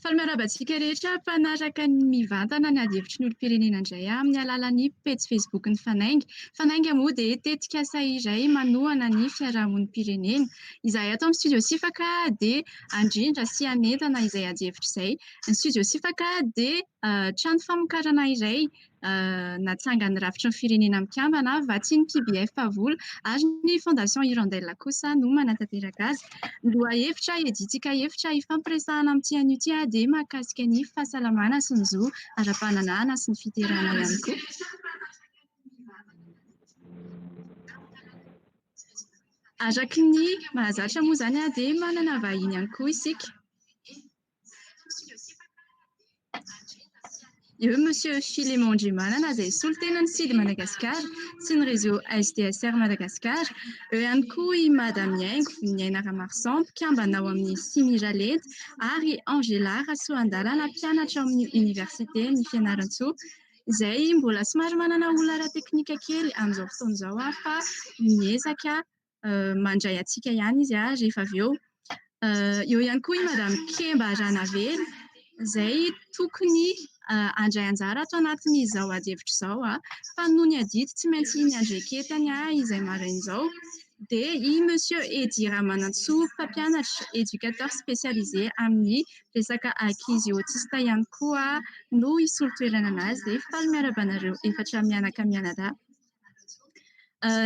Faly miarahaba antsika rehetra mpanaraka ny mivantana ny adihevitry ny olom-pirenena indray amin'ny alalan'ny pejy Facebook ny Fanainga. Fanainga moa dia tetikasa iray manohana ny fiarahamonim-pirenena. Izahay ato amin'ny Studio Sifaka dia handrindra sy hanentana izay adihevitra izay. Ny Studio Sifaka dia trano famokarana iray natsangan'ny rafitry ny Firenena Mikambana, vatsian'ny PBF vola ary ny Fondation Hirondelle kosa no manatanteraka azy. Ny lohahevitra iadiantsika hevitra hifampiresahana amin'ity anio ity dia mahakasika ny fahasalamana sy ny zo ara-pananahana sy ny fiterahana ihany koa. Araka ny mahazatra moa izany dia manana vahiny ihany koa isika. Eo Monsieur Philémon Ndrimanana izay solontenan'ny Sud Madagascar sy ny réseau SDSR Madagascar. Eo ihany koa i Madame Haingo Voniniaina Ramarson, mpikambana ao amin'ny Simiralenta ary Angela Rasoandalana, mpianatra ao amin'ny Oniversiten'i Fianarantsoa, izay mbola somary manana olana ara-teknika kely amin'izao fotoana izao fa miezaka mandray antsika ihany izy rehefa avy eo. Eo ihany koa i Madame Kemba Ranavelo izay tokony handray anjara ato anatin'izao adihevitra izao fa noho ny adidy tsy maintsy niandreketany izay maraina izao dia i Monsieur Eddy Ramanantsoa mpampianatra éducateur spécialisé amin'ny resaka ankizy autiste ihany koa no hisolo toerana anazy dia faly miarahaba anareo efatra mianaka mianadahy.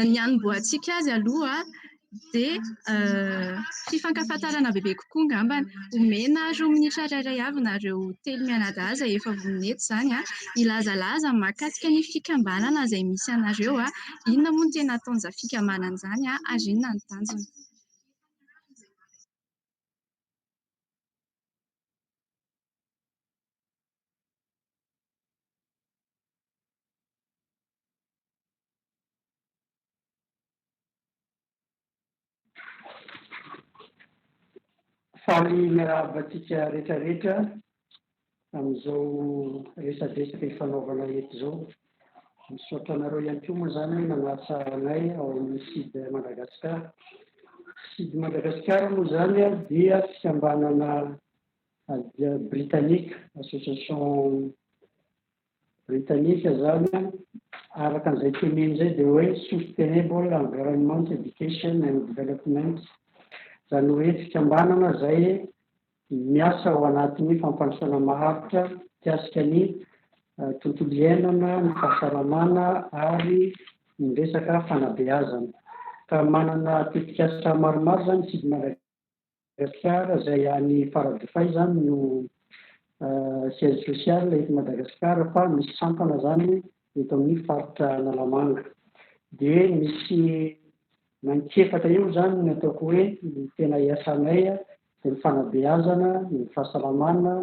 Ny hanombohantsika azy aloha dia fifankafantarana bebe kokoa angambany. Omena roa minitra tsirairay avy nareo telo mianadahy izay efa vonona eto izany hilazalaza mahakasika ny fikambanana izay misy anareo. Inona moa no tena ataon'izany fikambanana izany ary inona no tanjona? Faly miarahaba antsika rehetra rehetra amin'izao resadresaka ifanaovana eto izao. Misaotra anareo ihany koa moa izany nanasa anay ao amin'ny Sud Madagascar. Sud Madagascar moa izany dia fikambanana Britanika, association Britanika izany an, araka an'izay teneno izay dia hoe Sustainable Environment Education and Development, izany hoe fikambanana izay miasa ao anatin'ny fampandrosoana maharitra mikasika ny tontolo iainana, ny fahasalamana ary ny resaka fanabeazana. Ka manana tetikasa maromaro izany isika Madagasikara. Madagasikara izay any Faradofay izany no siège social eto Madagasikara fa misy sampana izany eto amin'ny faritra Analamanga. Dia misy mankiefatra eo izany ny ataoko hoe ny tena iasanay dia ny fanabeazana, ny fahasalamana,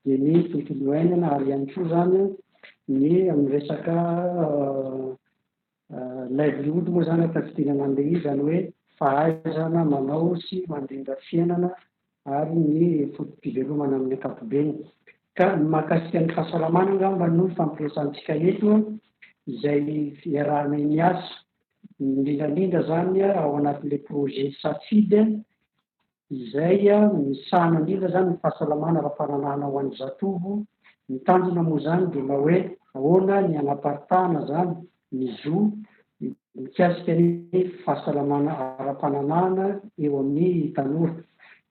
dia ny tontolo iainana ary ihany koa izany ny amin'ny resaka Livelihood moa izany ankafidinana an'ilay izy, izany hoe fahaizana manao sy mandrindra fiainana ary ny foto-pivelomana amin'ny ankapobeny. Ka ny mahakasika ny fahasalamana angamba no ifampiresahantsika eto, izay iarahanay miasa, indrindra indrindra izany ao anatin'ilay projet Safidy, izay misahana indrindra izany ny fahasalamana ara-pananahana ho an'ny zatovo. Ny tanjona moa izany dia mba hoe ahoana ny hanaparitahana izany ny zo mikasika ny fahasalamana ara-pananahana eo amin'ny tanora.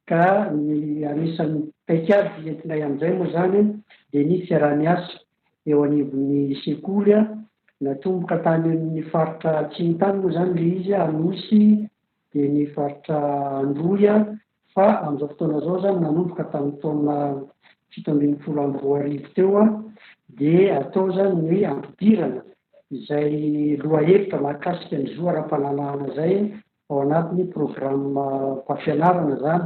Ka ny anisan'ny paikady entinay amin'izay moa izany dia ny fiaraha-miasa eo anivon'ny sekoly. Natomboka tany amin'ny faritra atsimo tany moa izany ilay izy, Anosy, dia ny faritra Androy fa amin'izao fotoana izao izany nanomboka tamin'ny taona 2017 teo dia atao izany ny ampidirana izay lohahevitra mahakasika ny zo ara-pananahana izay ao anatin'ny programam-pampianarana izany,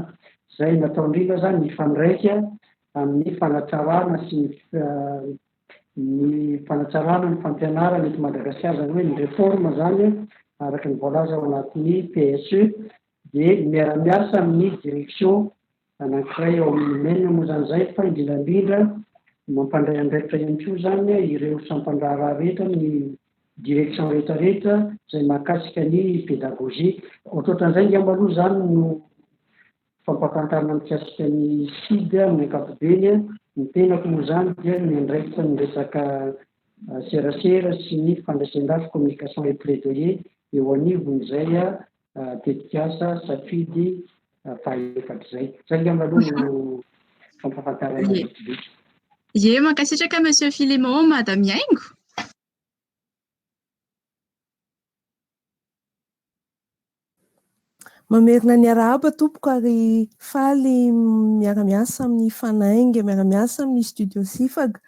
izay natao indrindra izany mifandraika amin'ny fanatsarana sy ny ny fanatsarana ny fampianarana eto Madagasikara, izany hoe ny réforme izany araka ny voalaza ao anatin'ny PSE dia miara-miasa amin'ny direction anankiray ao amin'ny MEN moa izany izay fa indrindra indrindra mampandray andraikitra ihany koa izany ireo sampan-draharaha rehetra ny direction rehetra rehetra izay mahakasika ny pédagogie. Ohatrohatran'izay angamba aloha izany no. fampahafantarana mikasika ny SID amin'ny ankapobeny. Ny tenako moa izany dia miandraikitra ny resaka serasera sy ny fandraisen-dafy, communication et plaidoyer, eo anivon'izay tetikasa safidy fahaefatra izay. Izay angamba aloha no fampahafantarana vitsivitsy. Ie, mankasitraka Monsieur Philémon, Madame Haingo. Mamerina ny arahaba tompoko ary faly miara-miasa amin'ny Fanainga, miara-miasa amin'ny Studio Sifaga.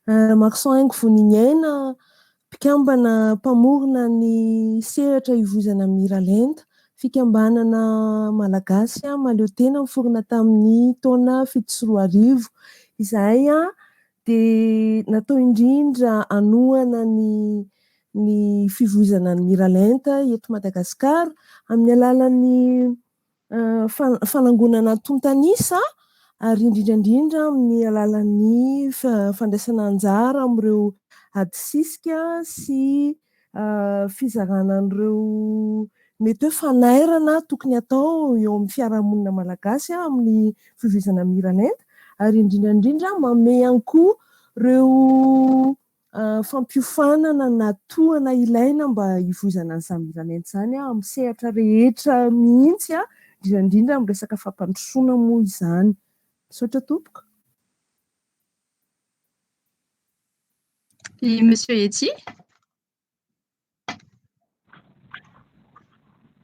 Marson Haingo Voniniaina, mpikambana mpamorona ny sehatra ivoizana Miralenta, fikambanana malagasy mahaleo tena niforona tamin'ny taona 2007. Izahay dia natao indrindra hanohana ny ny fivoizana ny miralenta eto Madagasikara amin'ny alalan'ny fanangonana antontan'isa ary indrindra indrindra amin'ny alalan'ny fandraisana anjara amin'ireo ady sisika sy fizarana an'ireo mety hoe fanairana tokony hatao eo amin'ny fiarahamonina malagasy amin'ny fivoizana miralenta ary indrindra indrindra manome ihany koa ireo fampiofanana na tohana ilaina mba hivoizana an'izany miralenta izany amin'ny sehatra rehetra mihitsy, indrindra indrindra amin'ny resaka fampandrosoana moa izany. Misaotra tompoko. I Monsieur Ety.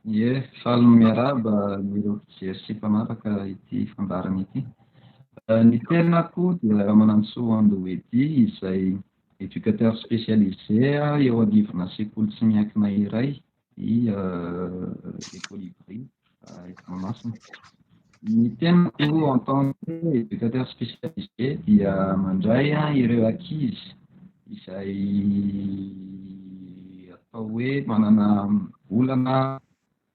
Ie, faly miarahaba ireo mpijery sy mpanaraka ity fandaharana ity. Ny tenako dia Ramanantsoa Ando Eddy izay éducateur spécialisé eo anivona sekoly tsy miankina iray i Ecolibri eto Mahamasina. Ny tenako en tant que éducateur spécialisé dia mandray ireo ankizy izay atao hoe manana olana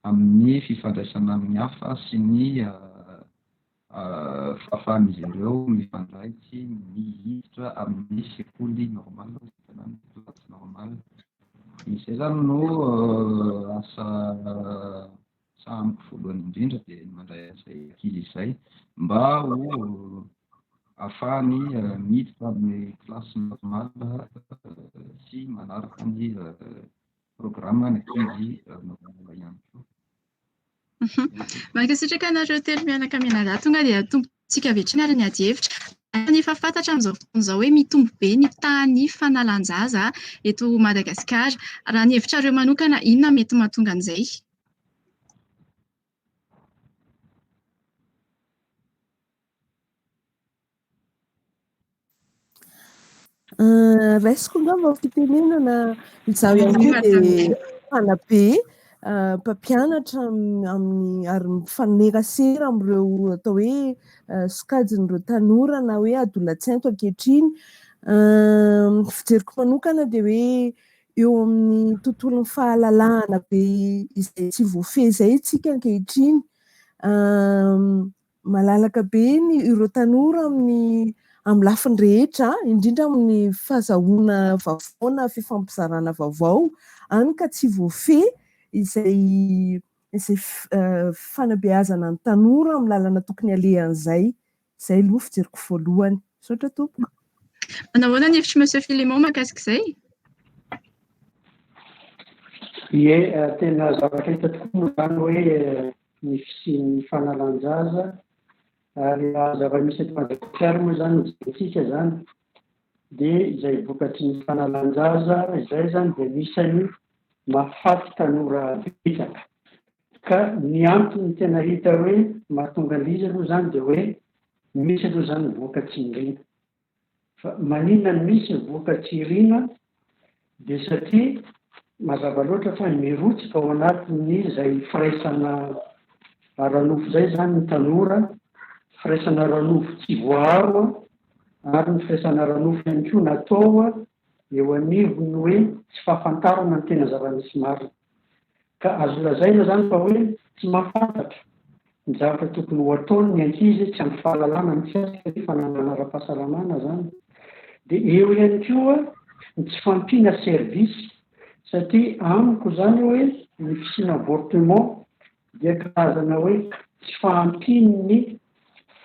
amin'ny fifandraisana amin'ny hafa sy ny fahafahan'izy ireo mifandray sy miditra amin'ny sekoly normal na ny classe normale. Izay zany no asa sahaniko voalohany indrindra dia ny mandray an'izay ankizy izay mba ho ahafahany miditra amin'ny classe normale sy manaraka ny programme ny ankizy normal ihany koa. Mankasitraka anareo telo mianaka mianadahy. Tonga dia atombotsika avy hatrany ary ny ady hevitra. Efa fantatra amin'izao fotoana izao hoe mitombo be ny tahan'ny fanalan-jaza eto Madagasikara. Raha ny hevitrareo manokana, inona mety mahatonga an'izay? Raisiko angamba ny fitenenana, izaho ihany koa dia mpanabe, mpampianatra amin'ny ary mifanerasera amin'ireo atao hoe sokajin'ireo tanora na hoe adolescents ankehitriny. Ny fijeriko manokana dia hoe eo amin'ny tontolon'ny fahalalahana be izay tsy voafehy izay isika ankehitriny. Malalaka be ny ireo tanora amin'ny amin'ny lafiny rehetra, indrindra amin'ny fahazahoana vaovao na fifampizarana vaovao, hany ka tsy voafehy izay izay fanabeazana ny tanora amin'ny lalana tokony alehan'izay. Izay aloha fijeriko voalohany. Misaotra tompoko. Manao ahoana ny hevitr'i Monsieur Philémon mahakasika izay? Ie, tena zavatra hita tokoa moa izany hoe ny fisian'ny fanalan-jaza ary raha zava-misy eto Madagasikara moa izany no jerentsika izany dia izay vokatry ny fanalan-jaza izay izany dia anisan'ny mahafaty tanora betsaka. Ka ny antony tena hita hoe mahatonga an'ilay izy aloha izany dia hoe misy aloha izany ny vohoka tsy niriana. Fa maninona no misy ny vohoka tsy iriana? Dia satria mazava loatra fa mirotsaka ao anatin'ny izay firaisana ara-nofo izay izany ny tanora, firaisana ara-nofo tsy voaaro ary ny firaisana ara-nofo ihany koa natao eo anivon'ny hoe tsy fahafantarana ny tena zava-misy marina. Ka azo lazaina izany fa hoe tsy mahafantatra ny zavatra tokony ho ataony ny ankizy tsy ampy fahalalana mikasika ny fananana ara-pahasalamana izany. Dia eo ihany koa ny tsy fahampiana service satria amiko izany hoe ny fisiana avortement dia karazana hoe. tsy fahampian'ny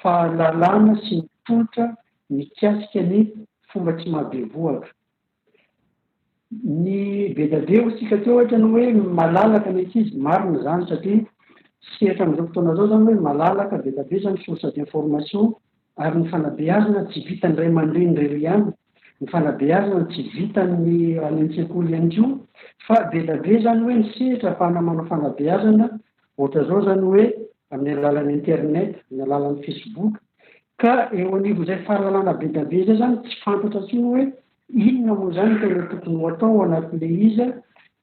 fahalalana sy ny tolotra mikasika ny fomba tsy maha-bevohoka. Ny be dia be hoy isika teo ohatra ny hoe malalaka ny ankizy, marina izany satria sehatra amin'izao fotoana izao izany hoe malalaka be dia be izany source d'information ary ny fanabeazana tsy vitan'ny ray aman-dreny irery ihany, ny fanabeazana tsy vitan'ny any an-tsekoly ihany koa fa be dia be izany hoe ny sehatra ahafahana manao fanabeazana ohatra izao izany hoe amin'ny alalan'ny internet, amin'ny alalan'ny facebook ka eo anivon'izay fahalalana be dia be izay izany tsy fantatra intsony hoe Inona moa izany no tena tokony ho atao ao anatin'ilay izy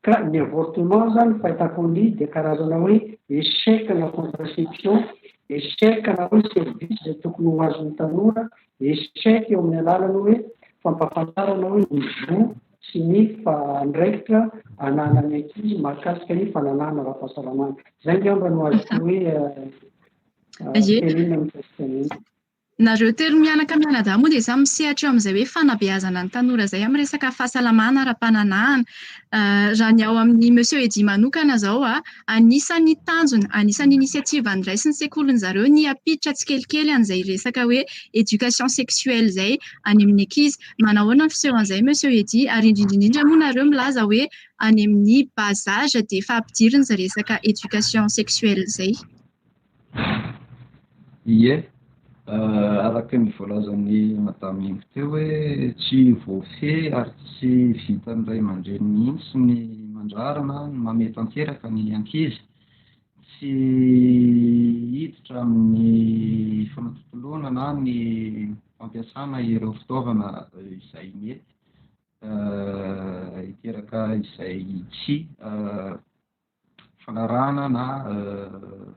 ka ny avortement izany fahitako an'ilay izy dia karazana hoe échec na contraception, échec na hoe service izay tokony ho azon'ny tanora, échec eo amin'ny alalan'ny hoe fampahafantarana hoe ny zo sy ny andraikitra ananan'ny ankizy mahakasika ny fananahana ara-pahasalamana. Izay angamba no azoko hoe tenenina mikasika an'iny. Nareo telo mianaka mianadahy moa dia samy misehatra eo amin'izay hoe fanabeazana ny tanora izay amin'ny resaka fahasalamana ara-pananahana. Raha ny ao amin'ny Monsieur Eddy manokana izao, anisan'ny tanjona, anisan'ny initiative noraisin'ny sekolin'ny zareo ny hampiditra tsikelikely an'izay resaka hoe éducation sexuelle izay any amin'ny ankizy. Manahoana ny fisehon'izay Monsieur Eddy? Ary indrindra indrindra moa nareo milaza hoe any amin'ny bas âge dia efa ampidirina izay resaka éducation sexuelle izay. Ie, araka ny voalazan'i Madame Ingo teo hoe tsy voafehy ary tsy vitan'ny ray aman-dreny mihitsy ny mandrara na ny mamehy tanteraka ny ankizy tsy hiditra amin'ny fanatontoloana na ny fampiasana ireo fitaovana izay mety hiteraka izay tsy fanarahana na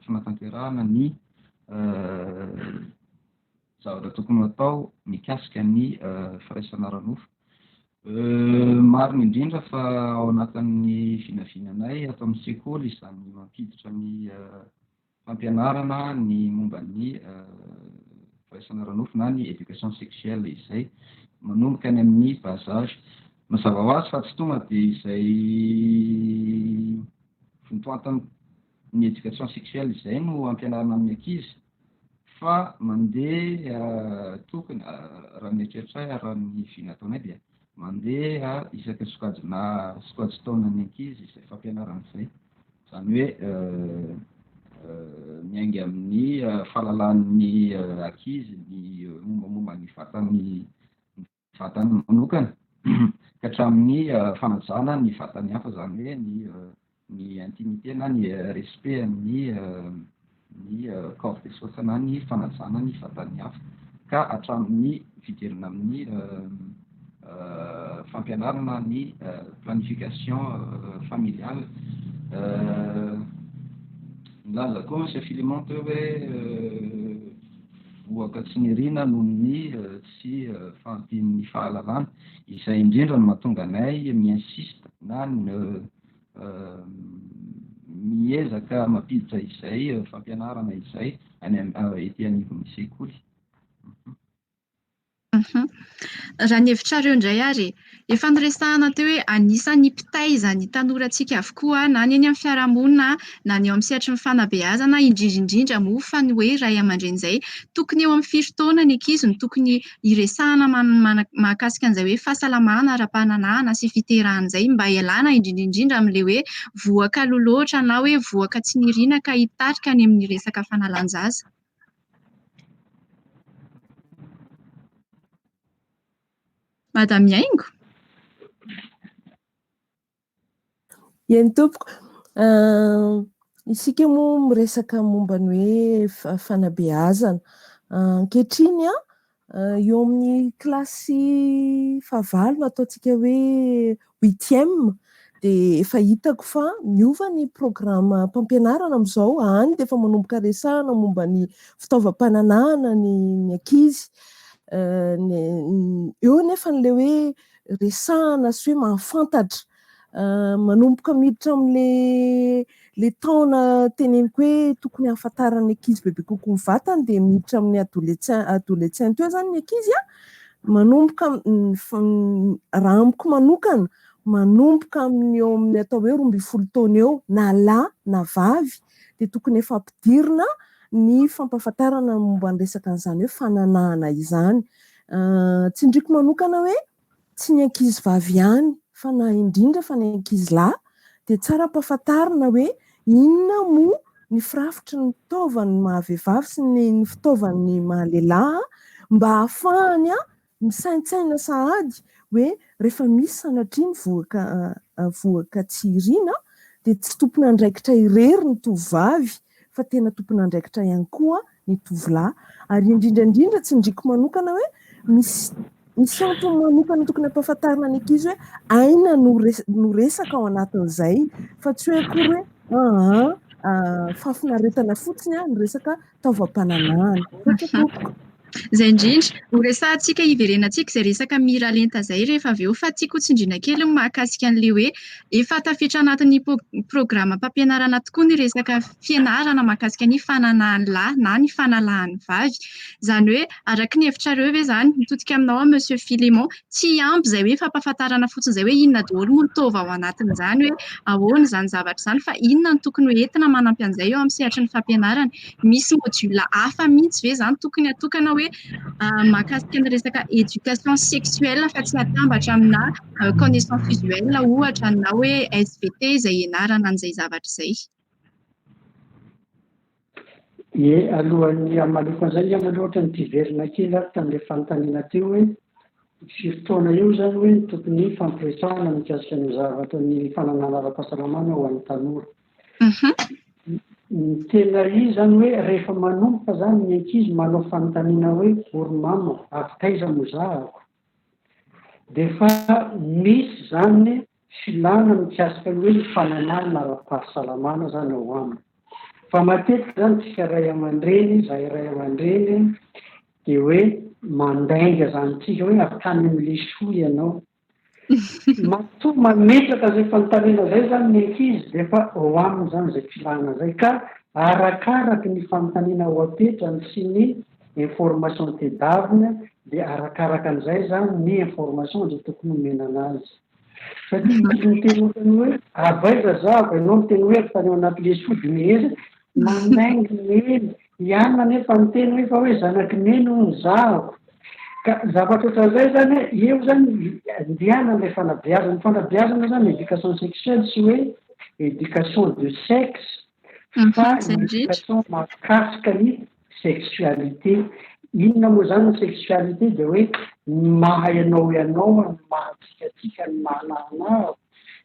fanatanterahana ny zavatra tokony ho atao mikasika ny firaisana ara-nofo. Marina indrindra fa ao anatin'ny vinavinanay ato amin'ny sekoly izany mampiditra ny fampianarana ny momba ny firaisana ara-nofo na ny éducation sexuelle izay manomboka any amin'ny bas âge. Mazava ho azy fa tsy tonga dia izay vontoatin'ny éducation sexuelle izay no ampianarina amin'ny ankizy fa mandeha tokony raha ny eritreritray ary raha ny vina ataonay dia mandeha isaky ny sokajina sokajin-taonan'ny ankizy izay fampianarana izay. Izany hoe miainga amin'ny fahalalan'ny ankizy ny mombamomba ny vatan'ny vatany manokana ka hatramin'ny fanajana ny vatan'ny hafa, izany hoe ny ny intimité na ny respect an'ny ny corps des autres na ny fanajana ny vatan'ny hafa ka hatramin'ny fidirana amin'ny fampianarana ny planification familiale. Nilaza koa Monsieur Philemon teo hoe vohoka tsy niriana noho ny tsy fahampian'ny fahalalana. Izay indrindra no mahatonga anay mi-insiste na miezaka mampiditra izay fampianarana izay any ety anivon'ny sekoly. Raha ny hevitrareo indray ary e, efa noresahana teo hoe anisan'ny mpitaiza ny tanorantsika avokoa na ny eny amin'ny fiarahamonina na ny eo amin'ny sehatry ny fanabeazana, indrindra indrindra moa fa ny hoe ray aman-dreny izay. Tokony eo amin'ny firy taona ny ankizy no tokony hiresahana mahakasika an'izay hoe fahasalamana ara-pananahana sy fiterahana izay mba hialana indrindra indrindra amin'ilay hoe vohoka aloha loatra na hoe vohoka tsy niriana ka hitarika any amin'ny resaka fanalan-jaza. Madame Haingo? Eny tompoko. Isika moa miresaka momba ny hoe fanabeazana. Ankehitriny eo amin'ny kilasy fahavalo no ataontsika hoe huitième dia efa hitako fa miova ny programam-pampianarana amin'izao, any dia efa manomboka resahana momba ny fitaovam-pananahana ny ankizy. Eo anefa ilay hoe resahana sy hoe mahafantatra. Manomboka miditra amin'ilay ilay taona teneniko hoe tokony hahafantaran'ny ankizy bebe kokoa ny vatany dia miditra amin'ny adolescent adolescent eo izany ny ankizy an, manomboka raha amiko manokana, manomboka amin'ny eo amin'ny atao hoe 12 taona eo na lahy na vavy dia tokony efa ampidirina. ny fampahafantarana momba ny resaka an'izany hoe fananahana izany. Tsindriako manokana hoe tsy ny ankizy vavy ihany fa na indrindra fa ny ankizy lahy dia tsara ampahafantarina hoe inona moa ny firafitry ny taovan'ny maha vehivavy sy ny fitaovan'ny maha lehilahy mba hahafahany misaintsaina sahady hoe rehefa misy sanatria ny vohoka vohoka tsy iriana dia tsy tompon'andraikitra irery ny tovovavy fa tena tompon'andraikitra ihany koa ny tovolahy. Ary indrindra indrindra tsindriako manokana hoe misy misy antony manokana tokony hampahafantarina ny ankizy hoe aina no no resaka ao anatin'izay fa tsy hoe akory hoe aa fahafinaretana fotsiny ny resaka taovam-pananahana. Misaotra tompoko. Izay indrindra, ho resahantsika hiverenantsika izay resaka miralenta izay rehefa avy eo fa tiako hotsindriana kely ny mahakasika an'ilay hoe efa tafiditra anatin'ny programam-pampianarana tokoa ny resaka fianarana mahakasika ny fananahan'ny lahy na ny fanalahan'ny vavy. Izany hoe araka ny hevitrareo ve izany, mitodika aminao aho Monsieur Philémon, tsy ampy izay hoe fampahafantarana fotsiny izay hoe inona daholo moa ny taova ao anatin'izany hoe ahoana izany zavatra izany fa inona no tokony ho entina manampy an'izay eo amin'ny sehatry ny fampianarana. Misy module hafa mihitsy ve izany tokony hatokana hoe mahakasika ny resaka éducation sexuelle fa tsy hatambatra amina connaissance usuelle ohatra na hoe SVT izay ianarana an'izay zavatra izay. Ie, alohan'ny hamaliako an'izay angamba aloha ohatra ny te-hiverina kely aho tamin'ilay fanontaniana teo hoe firy taona eo izany hoe no tokony hifampiresahana mikasika ny zavatra ny fananana ara-pahasalamana ho an'ny tanora. Ny tena izy izany hoe rehefa manomboka izany ny ankizy manao fanontaniana hoe o ry mama avy taiza moa zahako? Dia efa misy izany filàna mikasika ny hoe ny fananahana ara-pahasalamana izany ao aminy. Fa matetika izany tsika ray aman-dreny, izahay ray aman-dreny dia hoe mandainga izany tsika hoe avy tany amin'ny lesoa ianao. Matoa mametraka izay fanontaniana izay izany ny ankizy dia efa ao aminy izany izay filàna izay ka arakaraky ny fanontaniana ho apetrany sy ny information tedaviny dia arakaraka an'izay izany ny information izay tokony homena anazy. Satria misy miteny ohatran'ny hoe avy aiza za avy ianao miteny hoe avy tany ao anaty lesoa dimehezana, manaingo neny, i anona anefa niteny hoe fa hoe zanak'i neny hono zahako. Ka zavatra ohatran'izay zany eo zany andehanana ilay fanabeazana, ny fanabeazana zany éducation sexuelle tsy hoe éducation de sexe fa ny éducation mahakasika ny sexualité. Inona moa izany ny sexualité dia hoe ny maha ianao ianao, ny maha antsika antsika, ny maha nahanahako,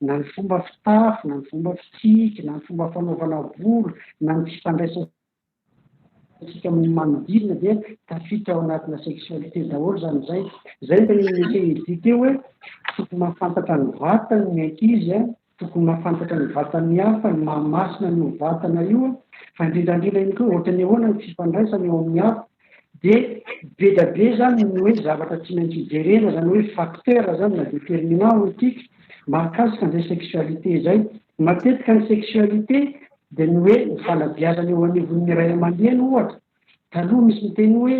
na ny fomba fitafy, na ny fomba fitsiky, na ny fomba fanaovana volo, na ny fifandraisantsika amin'ny manodidina dia tafiditra ao anatina sexualité daholo izany izay. Izay no tenenin'i Monsieur Eddy teo hoe tokony mahafantatra ny vatany ny ankizy an, Tokony mahafantatra ny vatan'ny hafa, ny maha masina an'io vatana io, fa indrindra indrindra ihany koa ohatran'ny ahoana ny fifandraisana eo amin'ny hafa. Dia be dia be izany ny hoe zavatra tsy maintsy jerena, izany hoe facteur izany na déterminant hoy isika, mahakasika an'izay sexualité izay. Matetika ny sexualité dia ny hoe ny fanabeazana eo anivon'ny ray aman-dreny ohatra, Taloha misy miteny hoe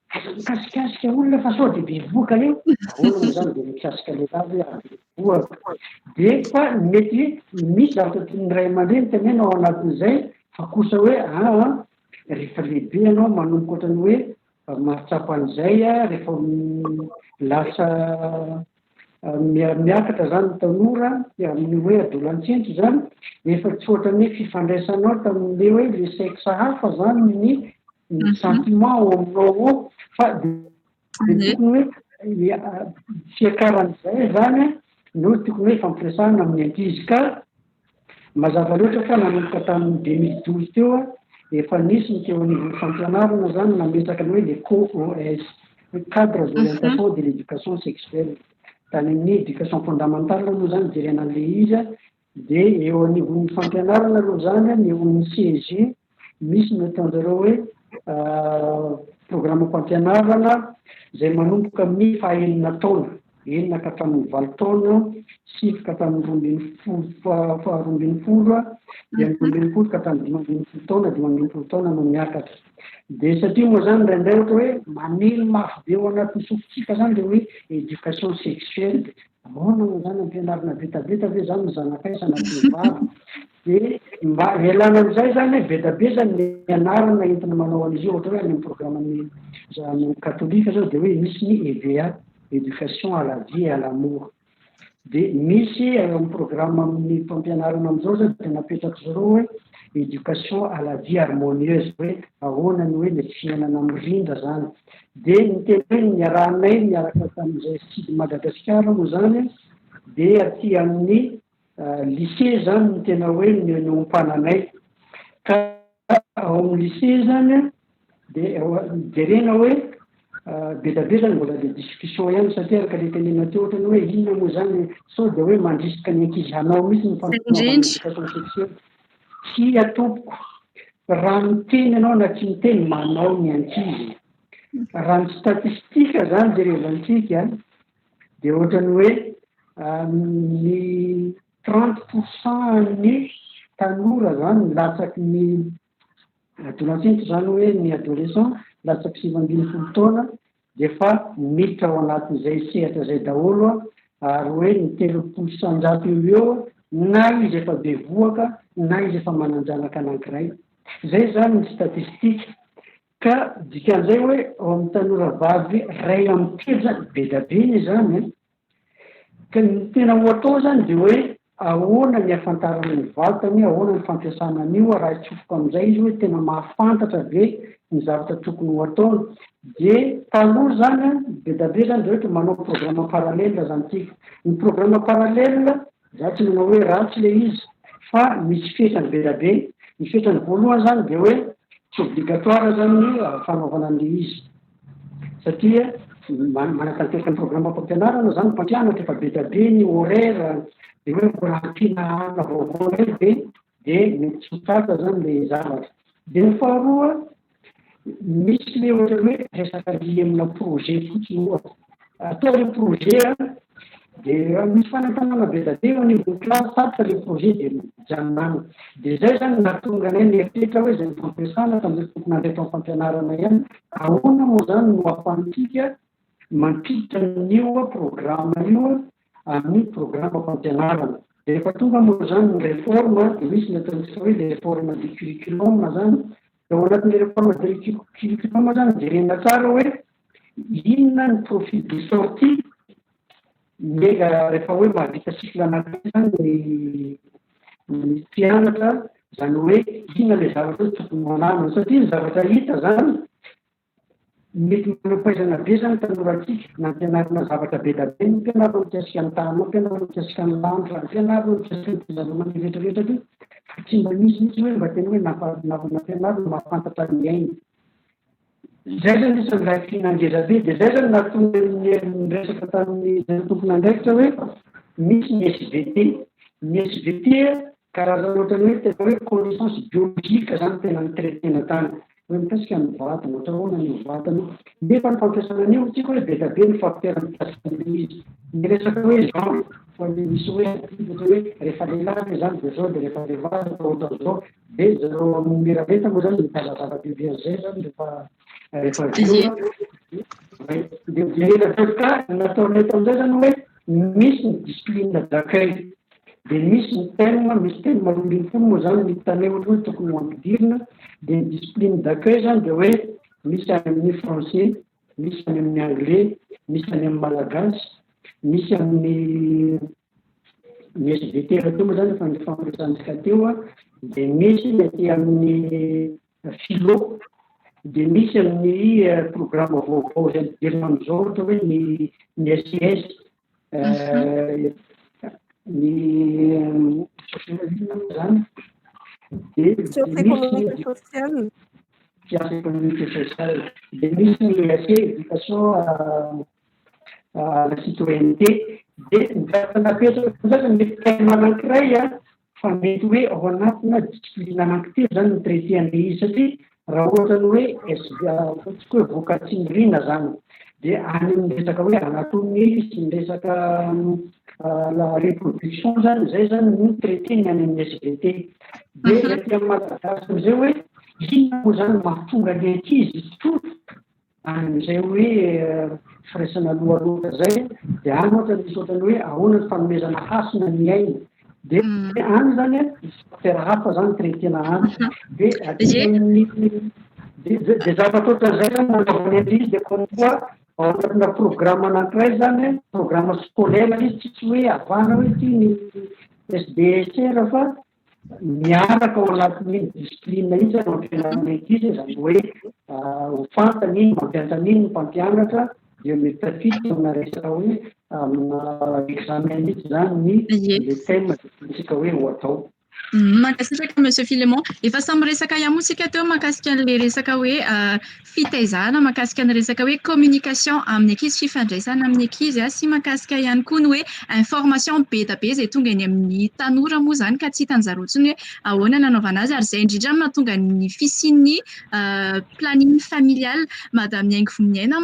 aza mikasikasika olona fa sao dia bevohoka eo. Ahoana moa izany dia mikasika lehilahy ve ary bevohoka? Dia fa mety misy zavatra tian'ny ray aman-dreny tenena ao anatin'izay fa kosa hoe aa rehefa lehibe ianao manomboka ohatran'ny hoe mahatsapa an'izay rehefa lasa Miakatra zany ny tanora amin'ny hoe adolantsento zany, efa tsy ohatran'ny hoe fifandraisanao tamin'le hoe le sexe hafa zany ny ny sentiment ao aminao ao fa de tokony hoe fiakaran'izay zany no tokony hoe ifampiresahana amin'ny ankizy ka Mazava loatra fa nanomboka tamin'ny 2012 teo, efa nisy ny teo anivon'ny fampianarana izany nametraka ny hoe le COES, hoe cadre d'orientation de l'éducation sexuelle. Tany amin'ny éducation fondamentale moa izany jerena an'ilay izy, dia eo anivon'ny fampianarana aloha izany, ny eo amin'ny CEG, misy ny ataon-jareo hoe programam-pampianarana izay manomboka amin'ny faha-enina taona, enina ka hatramin'ny valo taona, sivy ka hatramin'ny 12 faha 12, dia ny 12 ka hatramin'ny 15 taona, 15 taona no miakatra. Dia satria moa izany indraindray ohatra hoe maneno mafy be ao anatin'ny sofintsika izany ilay hoe éducation sexuelle, ahoana moa izany ampianarina betabeta ve izany ny zanakay sanatria vavy? Dia mba hialana amin'izay zany, be dia be zany ny anarana entina manao an'izy io, ohatra hoe any amin'ny programme-n'ny any katolika zao dia hoe misy ny EVA, éducation à la vie et à l'amour. Dia misy amin'ny programme amin'ny fampianarana amin'izao zao dia napetraka zareo hoe éducation à la vie harmonieuse, hoe ahoana ny hoe le fiainana mirindra zany. Dia ny tena hoe niarahanay niaraka tamin'izay SID Madagasikara moa zany dia aty amin'ny lycée zany no tena hoe niompananay. Ka ao amin'ny lycée zany dia jerena hoe be dia be zany mbola le discussion ihany, satria araka le tenenina teo ohatrany hoe inona moa zany, sao dia hoe mandrisika ny ankizy hanao mihitsy ny fanaovana éducation sexuelle. Tsia tompoko, raha miteny ianao na tsy miteny, manao ny ankizy. Raha ny statistika zany jerevantsika dia ohatrany hoe ny 30 % ny tanora zany latsaky ny adolescente, zany hoe ny adolescent latsaky 19 taona, dia efa miditra ao anatin'izay sehatra zay daholo a, ary hoe ny 30 % eo eo na izy efa bevohoka na izy efa manan-janaka anankiray. Zay zany ny statistika. Ka dikan'izay hoe ao amin'ny tanora vavy ray amin'ny telo zany, be dia be ny zany. Ka ny tena ho atao zany dia hoe ahoana ny ahafantarana ny vatany, ahoana ny fampiasana an'io, raha itsofoka amin'izay izy hoe tena mahafantatra be ny zavatra tokony ho ataony. Dia taloha zany be dia be zany dia ohatra manao programme parallèle zany tsika. Ny programme parallèle, za tsy manao hoe ratsy le izy, fa misy fetrany be dia be. Ny fetrany voalohany zany dia hoe tsy obligatoire zany ny fanaovana an'le izy, satria manatanteraka ny programme fampianarana zany mpampianatra, efa be dia be ny horaire, dia hoe mbola ampiana ana vaovao indray be dia mety tsy ho tratra zany le zavatra. Dia ny faharoa, misy le ohatra hoe resaka lié amina projet fotsiny. Ohatra atao le projet a, dia misy fanentanana be dia be eo anivon'ny classe, tapitra le projet dia mijanona any. Dia zay zany nahatonga anay nieritreritra hoe zay ny fampiasana tamin'ireo tompon'andraikitra amin'ny fampianarana ihany, ahoana moa zany no ahafahantsika mampiditra an'io programme io amin'ny programme fampianarana. Dia rehefa tonga moa zany ny réforme, dia misy ny ataontsika hoe le réforme du curriculum zany. Dia ao anatin'le réforme du curriculum zany, jerena tsara hoe inona ny profil de sortie rehefa hoe mahavita cycle anankiray zany ny mpianatra, zany hoe inona le zavatra hoe tokony ho ananany, satria ny zavatra hita zany, mety manam-pahaizana be zany tanorantsika, nampianarina zavatra be dia be, nampianarina mikasika ny tany, nampianarina mikasika ny lanitra, nampianarina mikasika ny zava-maniry rehetrarehetra ty, fa tsy mba misy mihitsy hoe mba tena hoe nampianarina mahafantatra ny aina. Zay zany isan'ny lacune ngeza be. Dia zay zany nahatonga ny resaka tamin'ny zay tompon'andraikitra hoe misy ny SVT. Ny SVT karazana ohatrany hoe tena hoe connaissance biologique zany tena ni-traitena tany, hoe mikasika ny vatana, ohatra ahoana ny vatana, nefa ny fampiasana an'io tsika hoe be dia be ny facteur mikasika an'ilay izy, ny resaka hoe genre, fa misy hoe ohatra hoe rehefa lehilahy ve zany dia zao, dia rehefa vehivavy atao ohatran'izao. Dia zareo amin'ny miralenta moa zany mitazatazava bebe an'izay zany rehefa avy eo. Dia jerena avy ka nataonay tamin'izay zany hoe misy ny discipline d'accueil, dia misy ny thème, misy thème 12 moa zany ny hitanay ohatra hoe tokony ho ampidirina. Dia ny discipline d'accueil zany dia hoe misy any amin'ny français, misy any amin'ny anglais, misy any amin'ny malagasy, misy amin'ny ny SVT raha teo moa zany efa nifampiresahantsika teo a, dia misy ny aty amin'ny philo, dia misy amin'ny programme vaovao izay ampidirina amin'izao, ohatra hoe ny SIS, ny inona moa zany, dia Sciences économiques et sociales. Sciences économiques et sociales, dia misy ny EAC, éducation à la citoyenneté. Dia ny zavatra napetraka zany, mety thème anankiray a, fa mety hoe ao anatina discipline anankitelo zany ny traité an'le izy, satria raha ohatra ny hoe SV, ataontsika hoe vokatsindrina zany, dia any amin'ny resaka hoe anatomie sy ny resaka la reproduction zany, zay zany no traité ny any amin'ny SVT. Dia aty amin'ny malagasy amizay hoe inona moa zany mahatonga ny ankizy hitsofoka amin'izay hoe firaisana aloha loatra zay? Dia any ohatra misy ohatrany hoe ahoana ny fanomezana hasina ny aina. De any zany a, misy affaire hafa zany traitena any. De aty amin'ny de zavatra ohatran'izay zany nanaovany an'izy. De comme quoi ao anatina programme anankiray zany, programme scolaire izy, tsisy hoe avana hoe ty ny SDSR, fa miaraka ao anatin'iny discipline iny zany mampianarina ankizy. Zany hoe ho fantany iny, mampianatra an'iny ny mpampianatra, de mety tafiditra amina resaka hoe amina examen mihitsy zany ny le thème tsika hoe ho atao. Mankasitraka, Monsieur Philemon. Efa samy resaka ihany moa tsika teo mahakasika an'le resaka hoe fitaizana, mahakasika ny resaka hoe communication amin'ny ankizy, fifandraisana amin'ny ankizy sy mahakasika ihany koa ny hoe information be da be izay tonga eny amin'ny tanora moa zany, ka tsy hitan'zareo intsony hoe ahoana nanaovana azy, ary izay indrindra no mahatonga ny fisian'ny planning familial. Madame Miaingo Voniaina,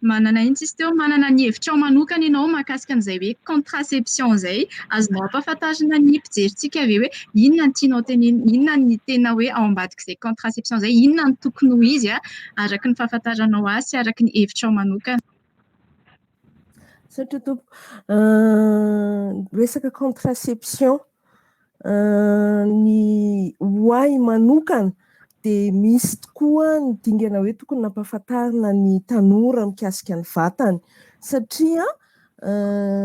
manana ino tsisy teo, manana ny hevitrao manokana ianao mahakasika an'izay hoe contraception izay. Azonao ampahafantarina ny mpijerintsika ve hoe inona ny tianao tenenina, inona ny tena hoe ao ambadik'izay contraception izay, inona ny tokony ho izy araka ny fahafantaranao azy sy araka ny hevitrao manokana? Satria tompo, resaka contraception, ny ho ahy manokana dia misy tokoa ny dingana hoe tokony nampahafantarina ny tanora mikasika ny vatany, satria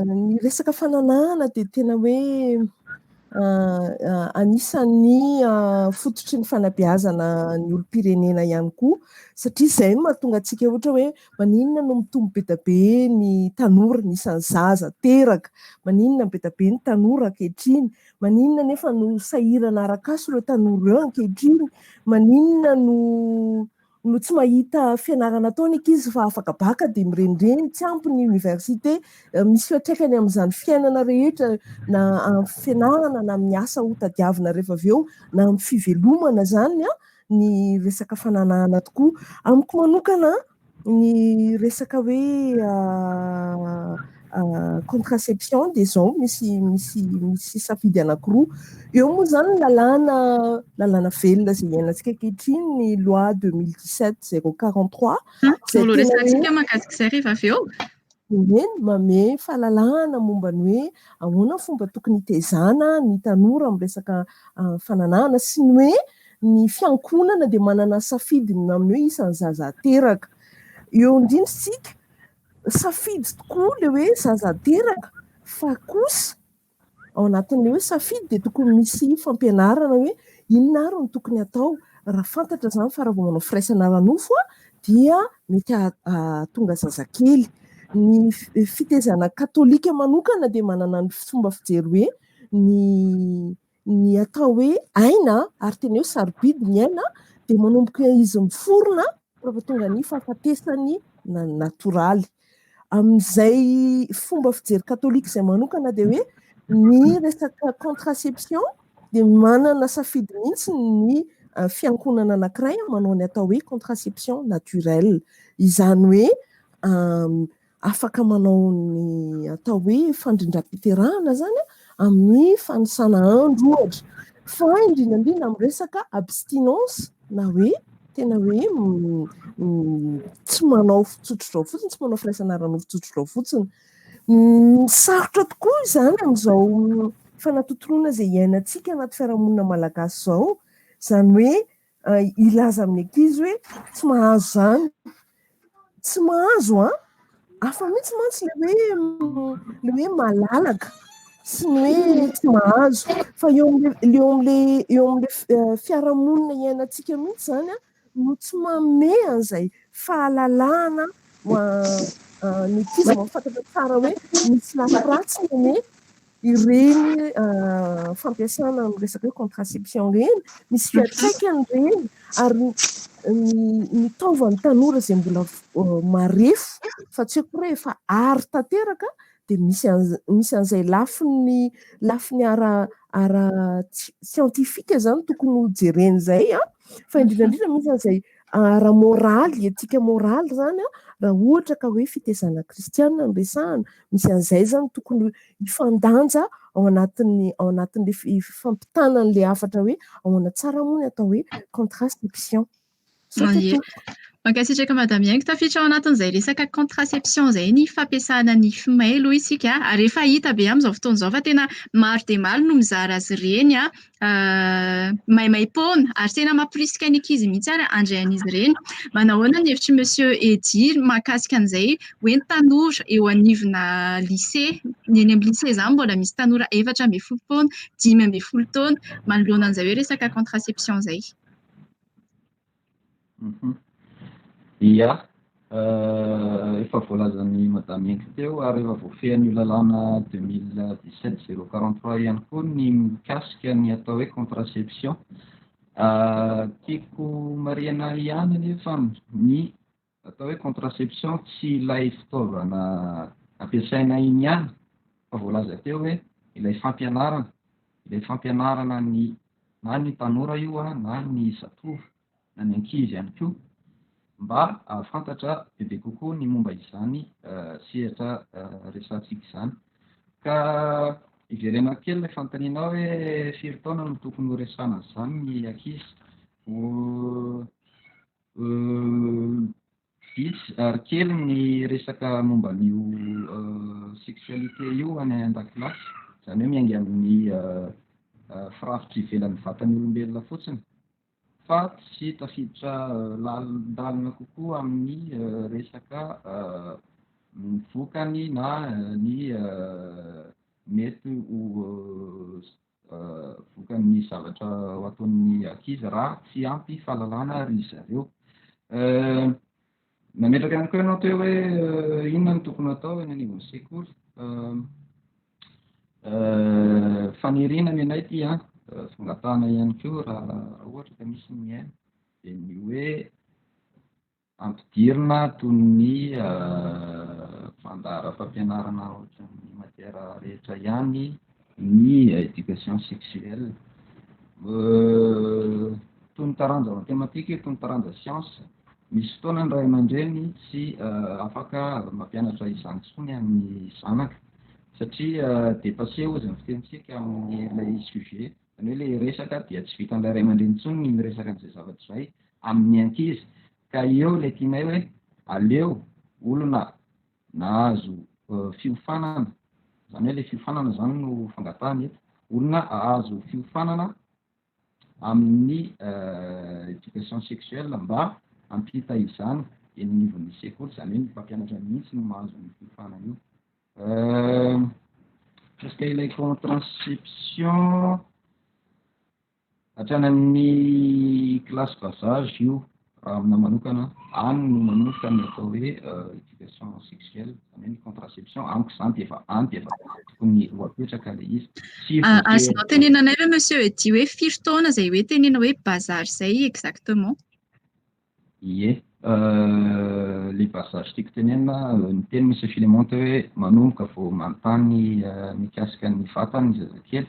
ny resaka fananahana dia tena hoe anisan'ny fototry ny fanabeazana ny olom-pirenena ihany koa, satria izay no mahatonga antsika ohatra hoe maninona no mitombo be dia be ny tanora, ny isan'ny zaza teraka, maninona be dia be ny tanora ankehitriny, maninona nefa no sahirana arak'asa ireo tanora ireo ankehitriny, maninona no tsy mahita fianarana atao ny ankizy fa afaka baka dia mirenireny, tsy ampy ny université. Misy fiantraikany amin'izany fiainana rehetra, na amin'ny fianarana, na amin'ny asa ho tadiavina rehefa avy eo, na amin'ny fivelomana zany ny resaka fananahana tokoa. Amiko manokana, ny resaka hoe contraception dia izao: misy safidy anankiroa eo moa zany. Ny lalàna velona izay iainantsika ankehitriny, ny loi 2017-043. Mbola resahantsika mahakasika izay rehefa avy eo. Eny, manome fahalalahana momba ny hoe ahoana ny fomba tokony hitezana ny tanora amin'ny resaka fananahana, sy ny hoe ny fiankohonana dia manana safidy amin'ny hoe isan'ny zaza teraka. Eo indrindra isika, safidy tokoa ilay hoe zaza teraka, fa kosa ao anatin'ilay hoe safidy dia tokony misy fampianarana hoe inona ary no tokony atao raha fantatra izany fa raha vao manao firaisana ara-nofo dia mety hahatonga zazakely. Ny fitaizana katolika manokana dia manana ny fomba fijery hoe ny atao hoe aina, ary tena hoe sarobidy ny aina, dia manomboka izy miforona rehefa tonga ny fahafatesany natoraly. Amin'izay fomba fijery katolika izay manokana, dia hoe ny resaka contraception dia manana safidy mihitsy ny fiankohonana anankiray manao ny atao hoe contraception naturelle. Izany hoe afaka manao ny atao hoe fandrindram-piterahana zany amin'ny fanisana andro ohatra, fa indrindra indrindra amin'ny resaka abstinence, na hoe tena hoe tsy manao tsotr'izao fotsiny, tsy manao firaisana ara-nofo tsotr'izao fotsiny. Sarotra tokoa izany amin'izao fanatontoloana izay iainantsika anaty fiarahamonina malagasy izao, izany hoe hilaza amin'ny ankizy hoe tsy mahazo izany, tsy mahazo hafa mihitsy mantsy le hoe malalaka sy ny hoe tsy mahazo, fa eo amin'le fiarahamonina iainantsika mihitsy zany no tsy manome an'izay fahalalahana ny ankizy mahafantatra tsara hoe misy lafy ratsiny anie ireny fampiasana ny resaka hoe contraception ireny, misy fiantraikany ireny, ary ny taovan'ny tanora izay mbola marefo, fa tsy haiko hoe efa ary tanteraka, dia misy an'izay lafiny ara scientifique zany tokony ho jerena izay, fa indrindra indrindra misy an'izay ara moraly, etika moraly zany raha ohatra ka hoe fitaizana kristianina no resahana, misy an'izay zany tokony hifandanja ao anatin'le fampitana an'le hafatra hoe ahoana tsara moa ny atao hoe contraception. Ie. Mankasitraka, Madame Haingo. Tafiditra ao anatin'izay resaka contraception izay ny fampiasana ny fimailo isika, ary efa hita be amin'izao fotoana izao fa tena maro dia maro no mizara azy ireny maimaim-poana, ary tena mampirisika ny ankizy mihitsy ary handray an'izy ireny. Manahoana ny hevitry Monsieur Edy mahakasika an'izay hoe ny tanora eo anivona lycée, ny eny amin'ny lycée izany mbola misy tanora 14 taona, 15 taona, manoloana an'izay hoe resaka contraception izay? Ia, efa voalazan'ny Madame Haingo teo ary efa voafehin'io lalàna 2017 043 ihany koa ny mikasika ny atao hoe contraception. Tiako marihana ihany anefa, ny atao hoe contraception tsy ilay fitaovana ampiasaina iny ihany, fa voalaza teo hoe ilay fampianarana ny na ny tanora io na ny zatovo na ny ankizy ihany koa mba ahafantatra bebe kokoa ny momba izany sehatra resahantsika izany. Ka iverena kely ilay fanontanianao hoe firy taona no tokony ho resahana an'izany ny ankizy. Vitsy ary kely ny resaka momba an'io sexualité io any an-dakilasy, izany hoe miainga amin'ny firafitra ivelan'ny vatan'ny olombelona fotsiny fa tsy tafiditra lalindalina kokoa amin'ny resaka ny vokany na ny mety ho vokan'ny zavatra ho ataon'ny ankizy raha tsy ampy fahalalana ry zareo. Nametraka ihany koa ianao teo hoe inona no tokony atao eny anivon'ny sekoly. Faniriana ny anay ty fangatahana ihany koa raha ohatra ka misy ny mihaino, dia ny hoe ampidirina toy ny fandaharam-pampianarana ohatran'ny matière rehetra ihany ny éducation sexuelle, toy ny taranja matematika io, toy ny taranja science. Misy fotoana ny ray aman-dreny tsy afaka mampianatra izany intsony amin'ny zanaka satria dépassé hozy ny fitenintsika amin'ilay sujet, zany hoe le resaka dia tsy vitan'ilay ray aman-dreny intsony ny miresaka an'izay zavatra izay amin'ny ankizy. Ka eo ilay tianay hoe aleo olona nahazo fiofanana, zany hoe le fiofanana zany no fangatahana eto, olona ahazo fiofanana amin'ny éducation sexuelle mba hampita izany eny anivon'ny sekoly, zany hoe ny mpampianatra mihitsy no mahazo ny fiofanana io. Mikasika ilay contraception, hatrany amin'ny classe bas âge io raha aminahy manokana, any no manomboka ny atao hoe éducation sexuelle, zany hoe ny contraception. Amiko zany de efa any de efa tokony ho apetraka le izy. Tsy voatery. Azonao tenenanay ve, Monsieur Edy, hoe firy taona izay hoe tenena hoe bas âge izay exactement? Ie, le bas âge tiako tenenina, ny teny Monsieur Philémon teo hoe manomboka vao manontany mikasika ny vatany ny zazakely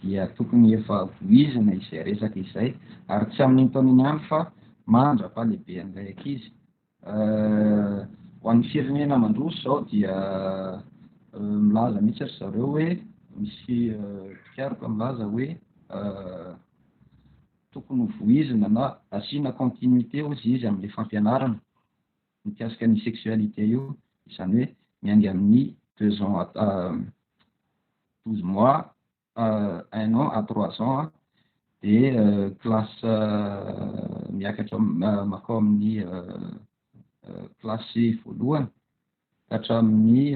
dia tokony efa voizina izay resaka izay, ary tsy amin'iny taona iny ihany fa mandra-pahalehibe an'ilay ankizy. Ho an'ny firenena mandroso zao dia milaza mihitsy ry zareo hoe misy mpikaroka milaza hoe tokony ho voizina na asiana continuité hozy izy amin'ilay fampianarana mikasika ny sexualité io, izany hoe miainga amin'ny 2 ans, 12 mois, 1 an à 3 ans, de classe miakatra makao amin'ny klasy voalohany ka hatramin'ny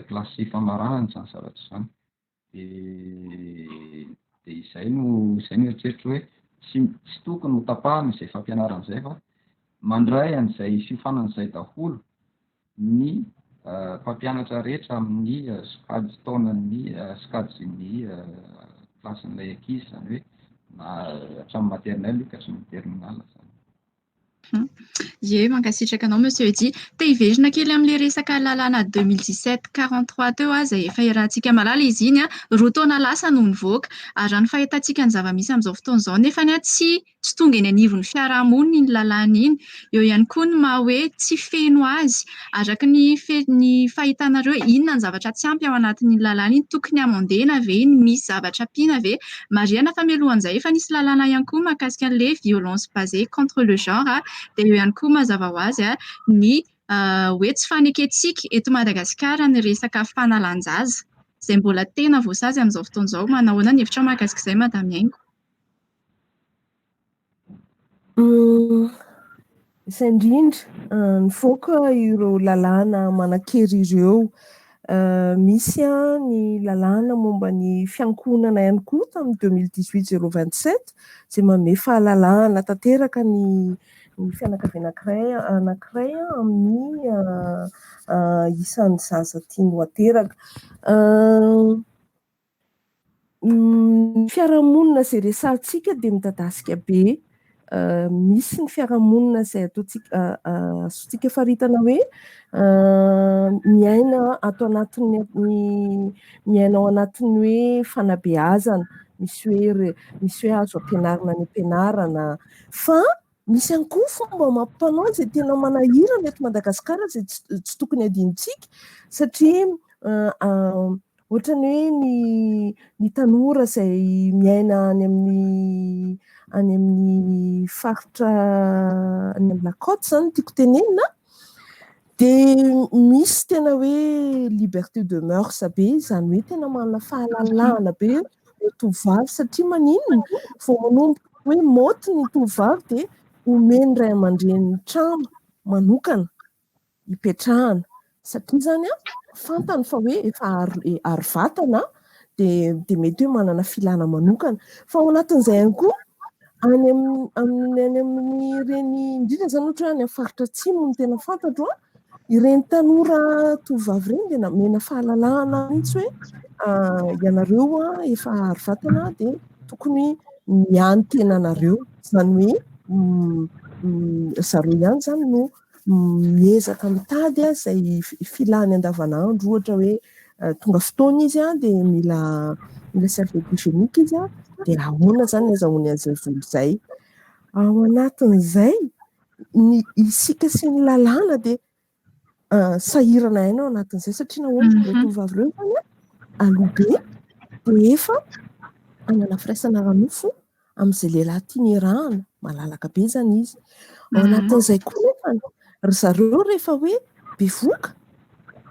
klasy famarana zany zavatra izany. De izay no eritreritro hoe tsy tokony ho tapahana izay fampianarana izay fa mandray an'izay fiofanana izay daholo ny mpampianatra rehetra amin'ny sokajy taonan'ny, sokajin'ny klasin'ilay ankizy, izany hoe na hatramin'ny maternelle io ka hatramin'ny terminale zany. Ie, mankasitraka anao, Monsieur Edy. Te hiverina kely amin'ilay resaka lalàna 2017 43 teo izay efa iarahantsika mahalala izy iny, 2 taona lasa no nivoaka, ary raha ny fahitantsika ny zava-misy amin'izao fotoana izao nefany tsy tonga eny anivon'ny fiarahamonina iny lalàna iny. Eo ihany koa ny maha hoe tsy feno azy. Araka ny fahitanareo, inona ny zavatra tsy ampy ao anatin'iny lalàna iny? Tokony amendena ve iny? Misy zavatra ampiana ve? Marihana fa mialohan'izay efa nisy lalàna ihany koa mahakasika an'ilay violence basée contre le genre. Dia eo ihany koa mazava ho azy ny hoe tsy fanekentsika eto Madagasikara ny resaka fanalan-jaza izay mbola tena voasazy amin'izao fotoana izao. Manao ahoana ny hevitrao mahakasika izay Madame Haingo? Izay indrindra, nivoaka ireo lalàna manan-kery ireo. Misy ny lalàna momba ny fiankohonana ihany koa tamin'ny 2018 027 izay manome fahalalahana tanteraka ny fianakaviana anankiray amin'ny isan'ny zaza tiany ho ateraka. Ny fiarahamonina izay resahantsika dia midadasika be. Misy ny fiarahamonina izay ataontsika azontsika faritana hoe miaina ato anatin'ny miaina ao anatin'ny hoe fanabeazana, misy hoe misy hoe azo ampianarina any am-pianarana fa misy ihany koa fomba amam-panao izay tena manahirana eto Madagasikara izay tsy tokony hadinontsika satria ohatran'ny hoe ny tanora izay miaina any amin'ny any amin'ny faritra any amin'ny la côte izany no tiako tenenina dia misy tena hoe liberté de mœurs be, izany hoe tena manana fahalalahana be ny tovovavy satria maninona? Vao manomboka hoe maoty ny tovovavy dia omen'ny ray aman-dreniny trano manokana hipetrahana satria izany fantany fa hoe efa ary vatana dia mety hoe manana filana manokana. Fa ao anatin'izay ihany koa any amin'ny any amin'ireny indrindra izany ohatra hoe any amin'ny faritra atsimo no tena fantatro ireny tanora tovovavy ireny dia nomena fahalalahana mihitsy hoe ianareo efa ary vatana dia tokony miahy ny tenanareo, izany hoe zareo ihany izany no miezaka mitady izay filany andavanandro, ohatra hoe tonga fotoana izy dia mila serviette hygiénique izy dia ahoana izany ny azahoany an'izay vola izay. Ao anatin'izay ny isika sy ny lalàna dia sahirana aina ao anatin'izay satria nahoana ireo tovovavy ireo izany aloha be dia efa hanana firaisana ara-nofo amin'izay lehilahy tiany iarahana, malalaka be izany izy. Ao anatin'izay koa nefa ry zareo rehefa hoe bevoka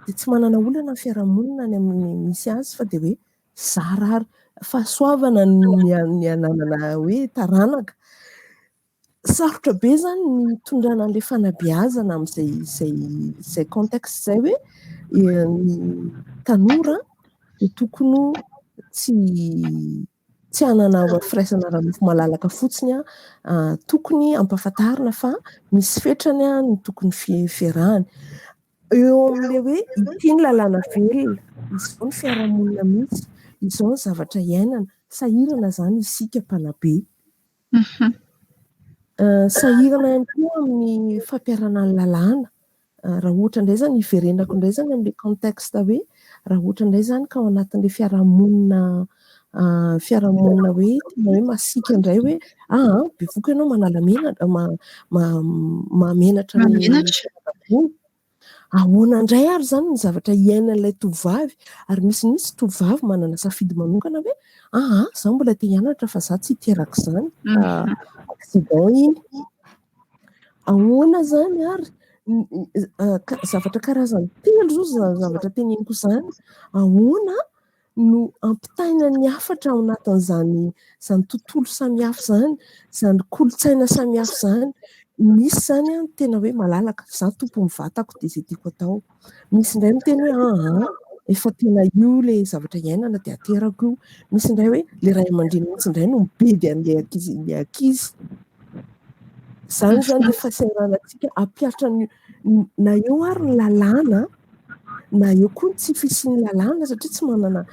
dia tsy manana olana ny fiarahamonina any amin'ny misy azy fa dia hoe zara ary fahasoavana ny ananana hoe taranaka. Sarotra be izany ny hitondrana an'ilay fanabeazana amin'izay izay izay contexte izay hoe ny tanora dia tokony tsy hanana firaisana ara-nofo malalaka fotsiny, tokony ampahafantarina fa misy fetrany ny tokony fiarahany. Eo amin'ilay hoe ity ny lalàna velona, izao ny fiarahamonina misy, izao ny zavatra iainana, sahirana izany isika mpanabe. Sahirana ihany koa amin'ny fampiharana ny lalàna. Raha ohatra indray izany, hiverenako indray izany amin'ilay contexte hoe raha ohatra indray izany ka ao anatin'ilay fiarahamonina fiarahamonina hoe tena hoe masiaka indray hoe bevoka ianao manala menatra, mahamenatra ny fianakaviana. Ahoana indray ary izany ny zavatra iainan'ilay tovovavy? Ary misy mihitsy tovovavy manana safidy manokana hoe izaho mbola te hianatra fa izaho tsy hiteraka izany, accident iny. Ahoana izany ary zavatra karazany telo izao izany zavatra teneniko izany. Ahoana no ampitaina ny hafatra ao anatin'izany izany tontolo samihafa izany, izany kolontsaina samihafa izany. Misy izany tena hoe malalaka, izaho tompon'ny vatako dia izay tiako atao. Misy indray miteny hoe efa tena io ilay zavatra iainana dia aterako io. Misy indray hoe ilay ray aman-dreny mihitsy indray no mibedy an'ilay ankizy ilay ankizy. Izany izany ilay fahasahiranantsika hampihatra ny na eo ary ny lalàna na eo koa ny tsy fisian'ny lalàna satria tsy manana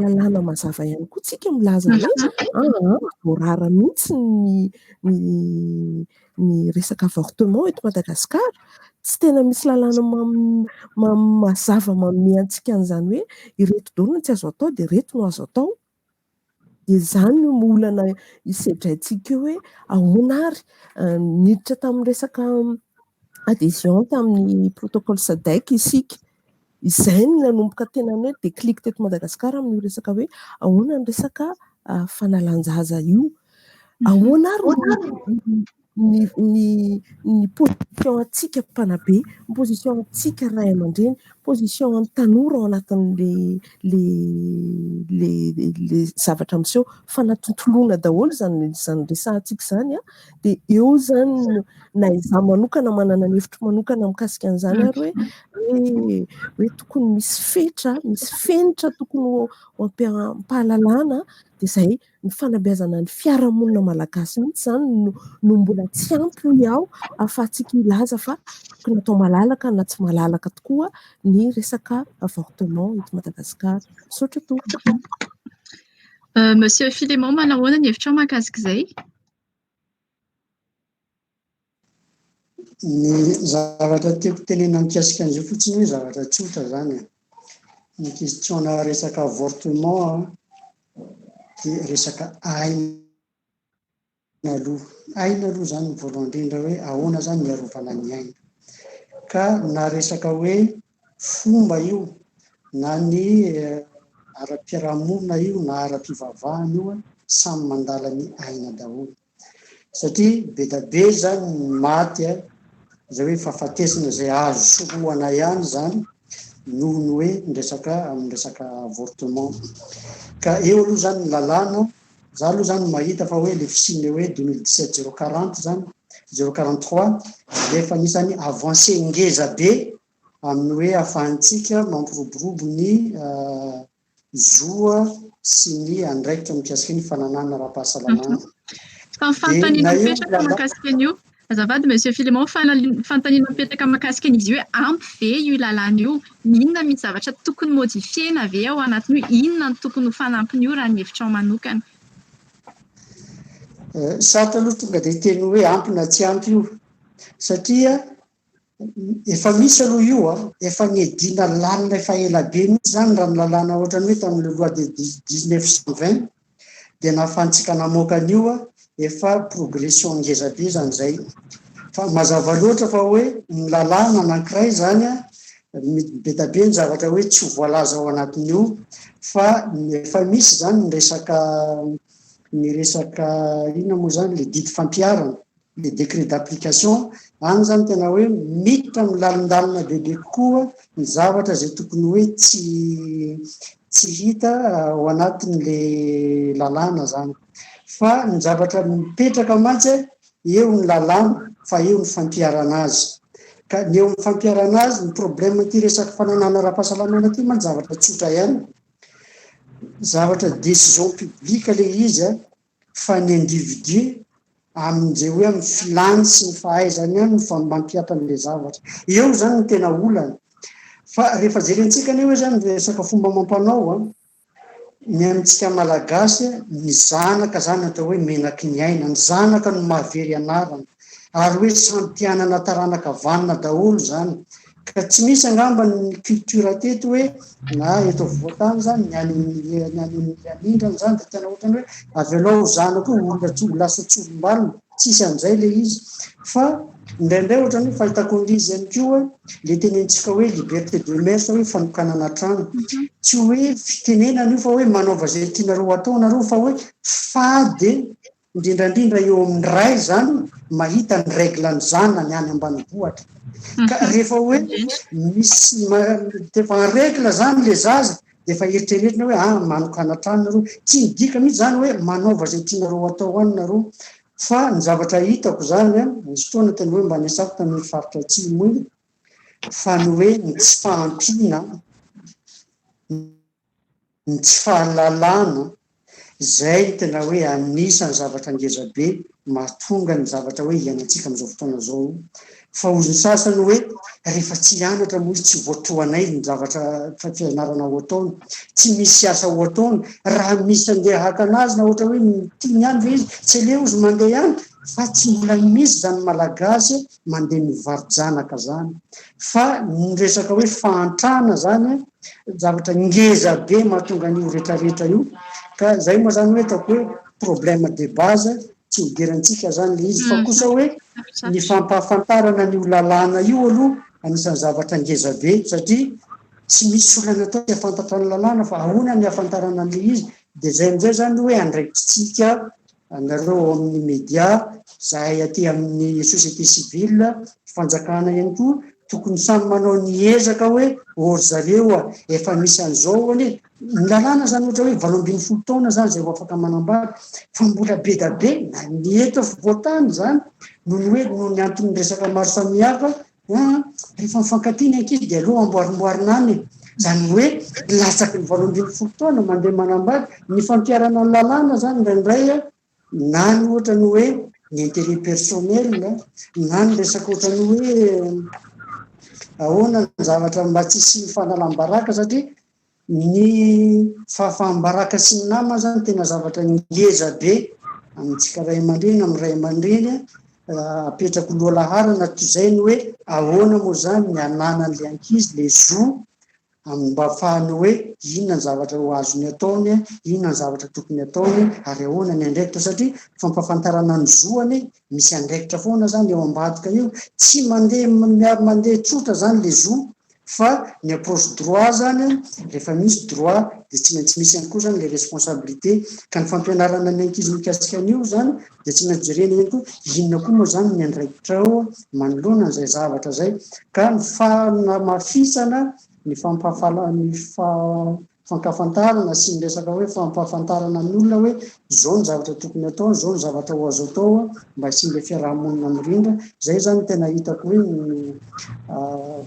lalàna mazava ihany koa tsika milaza hoe voarara mihitsy ny resaka avortement eto Madagasikara. Tsy tena misy lalàna mazava manome antsika an'izany hoe ireto daholo no tsy azo atao dia ireto no azo atao. Dia izany no olana isedraintsika eo hoe ahoana ary niditra tamin'ny resaka adhésion tamin'ny protocole SADC isika. Izay no nanomboka tena hoe déclic teto Madagasikara amin'io resaka hoe ahoana ny resaka fanalan-jaza io. Ahoana ary no ny ny ny position antsika mpanabe, ny position antsika ray aman-dreny, position an'ny tanora ao anatin'le le le le zavatra miseho. Fanatontoloana daholo izany izany resahantsika izany an, dia eo izany no na izaho manokana manana ny hevitro manokana mikasika an'izany ary hoe hoe hoe tokony misy fetra, misy fenitra tokony ho ampahalalana dia izay ny fanabeazana ny fiarahamonina malagasy mihitsy izany no no mbola tsy ampy hoy aho ahafahantsika hilaza fa tokony atao malalaka na tsy malalaka tokoa ny resaka avortement eto Madagasikara. Misaotra tompoko. Monsieur Philémon, manahoana ny hevitrao mahakasika izay? Ny zavatra tiako tenenina mikasika an'izay fotsiny hoe zavatra tsotra izany e. Ny question-na resaka avortement dia resaka aina aloha. Aina aloha izany ny voalohany indrindra hoe ahoana izany ny hiarovana ny aina. Ka na resaka hoe fomba io na ny ara-piarahamonina io na ara-pivavahana io, samy mandala ny aina daholo. Satria be da be zany ny maty a, izay hoe fahafatesana izay azo sorohana ihany zany noho ny hoe ny resaka amin'ny resaka avortement. Ka eo aloha zany ny lalàna, za aloha zany mahita fa hoe le fisian'le hoe 2017 040 zany, 043 dia efa anisan'ny avancée ngeza be amin'ny hoe ahafahantsika mampiroborobo ny zo sy ny andraikitra mikasika ny fananana ara-pahasalamana. Fa ny fanontaniana mipetraka mahakasika an'io, azafady Monsieur Philémon, fa ny fanontaniana mipetraka mahakasika an'izy io hoe ampy ve io lalàna io? Inona misy zavatra tokony modifier-na ve ao anatin'io? Inona no tokony ho fanampin'io raha ny hevitrao manokana? Sarotra aloha tonga dia hiteny hoe ampy na tsy ampy io satria Efa misy aloha io a, efa niadiana lalina efa ela be mihitsy izany raha ny lalàna ohatran'ny hoe tamin'ny loi de 1920 dia nahafahantsika namoaka an'io a, efa progression ngeza be izany izay. Fa mazava loatra fa hoe ny lalàna anankiray izany a, be dia be ny zavatra hoe tsy ho voalaza ao anatin'io fa efa misy izany ny resaka ny resaka inona moa izany le didy fampiharana. le décret d'application, any zany tena hoe miditra amin'ny lalindalina bebe kokoa ny zavatra izay tokony hoe tsy tsy hita ao anatin'le lalàna zany. Fa ny zavatra mipetraka mantsy eo ny lalàna fa eo ny fampiharana azy. Ka ny eo amin'ny fampiharana azy, ny problème ity resaka fananana ara-pahasalamana ity mantsy zavatra tsotra ihany. Zavatra décision publique le izy a, fa ny individu amin'izay hoe amin'ny filany sy ny fahaizany ihany no mampihatra an'ilay zavatra. Eo izany no tena olana. Fa rehefa jerentsika anie hoe izany ny resaka fomba amam-panao an, ny amintsika Malagasy, ny zanaka izany atao hoe menaky ny aina, ny zanaka no mahavery anarana, ary hoe samy te hanana taranaka vanona daholo izany. Ka tsy misy angamba ny culture teto hoe na eto afovoan-tany izany, ny any amin'ny ny any amin'ny anindrana izany dia tena ohatran'ny hoe avelao ho zanaka io olona tsy ho lasa tsy olom-balona, tsisy an'izay ilay izy. Fa indraindray ohatran'ny hoe fahitako an'ilay izy ihany koa ilay tenenintsika hoe liberté de mœurs hoe fanokanana trano. Tsy hoe fitenenana io fa hoe manaova izay tianareo atao nareo fa hoe fady Indrindra indrindra eo amin'ny ray izany mahita ny règle ny zanany any ambanivohitra. Ka rehefa hoe misy efa en règle izany le zaza dia efa eritreretina hoe ah manokana trano nareo. Tsy midika mihitsy izany hoe manaova izay tianareo atao any nareo. Fa ny zavatra hitako izany an, nisy fotoana tena hoe mba niasako tamin'iny faritra atsimo iny, fa ny hoe ny tsy fahampiana, ny tsy fahalalana, izay no tena hoe anisan'ny zavatra ngeza be mahatonga ny zavatra hoe iainantsika amin'izao fotoana izao. Fa hozy ny sasany hoe rehefa tsy hianatra moa izy tsy voatohanay ny zavatra fianarana ho ataony, tsy misy asa ho ataony, raha misy andeha haka anazy na ohatra hoe tiany ihany ve izy, tsy aleo izy mandeha ihany fa tsy mbola misy izany Malagasy mandeha mivaro-janaka zany. Fa ny resaka hoe fahantrana zany zavatra ngeza be mahatonga an'io retraretra io ka zay moa zany hoe ataoko hoe problème de base tsy hodirantsika zany le izy fa kosa hoe ny fampahafantarana an'io lalàna io aloha anisan'ny zavatra ngeza be satria tsy misy olona atao tsy hahafantatra ny lalàna fa ahoana ny hahafantarana an'le izy de zay amizay zany hoe andraikitsika. Nareo ao amin'ny media, zahay aty amin'ny société civile, fanjakana ihany koa, tokony samy manao ny ezaka hoe ô ry zareo a, efa misy an'izao anie. Ny lalàna zany ohatra hoe 18 taona zany zay vao afaka manambady, fa mbola be da be na ny eto afovoan-tany zany noho ny hoe noho ny antony resaka maro samihafa. Rehefa mifankatia ny ankizy dia aleo amboarimboarina any e. Izany hoe latsaky ny 18 taona mandeha manambady. Ny fampiharana ny lalàna izany indraindray na ny ohatra ny hoe ny intérêt personnel na ny resaka ohatra ny hoe ahoana ny zavatra mba tsy hisian'ny fanalam-baraka, satria ny fahafaham-baraka sy ny namana zany tena zavatra ngeza be amintsika ray aman-dreny, amin'ny ray aman-dreny apetrako loha laharana toy izay ny hoe ahoana moa zany ny ananan'le ankizy le zo amin'ny mba ahafahany hoe inona ny zavatra ho azony ataony, inona ny zavatra tokony ataony ary ahoana ny andraikitra, satria fampahafantarana ny zo anie misy andraikitra foana zany eo ambadika io. Tsy mandeha mandeha tsotra zany le zo, fa ny approche droit zany, rehefa misy droit dia tsy maintsy misy ihany koa zany le responsabilité. Ka ny fampianarana ny ankizy mikasika an'io zany dia tsy maintsy jerena ihany koa inona koa moa zany ny andraikitrao manoloana an'izay zavatra zay. Ka ny fanamafisana ny fampahafala ny fankafantarana sy ny resaka hoe fampahafantarana ny olona hoe izao ny zavatra tokony atao, izao ny zavatra ho azo atao mba hisian'ilay fiarahamonina mirindra, izay zany tena hitako hoe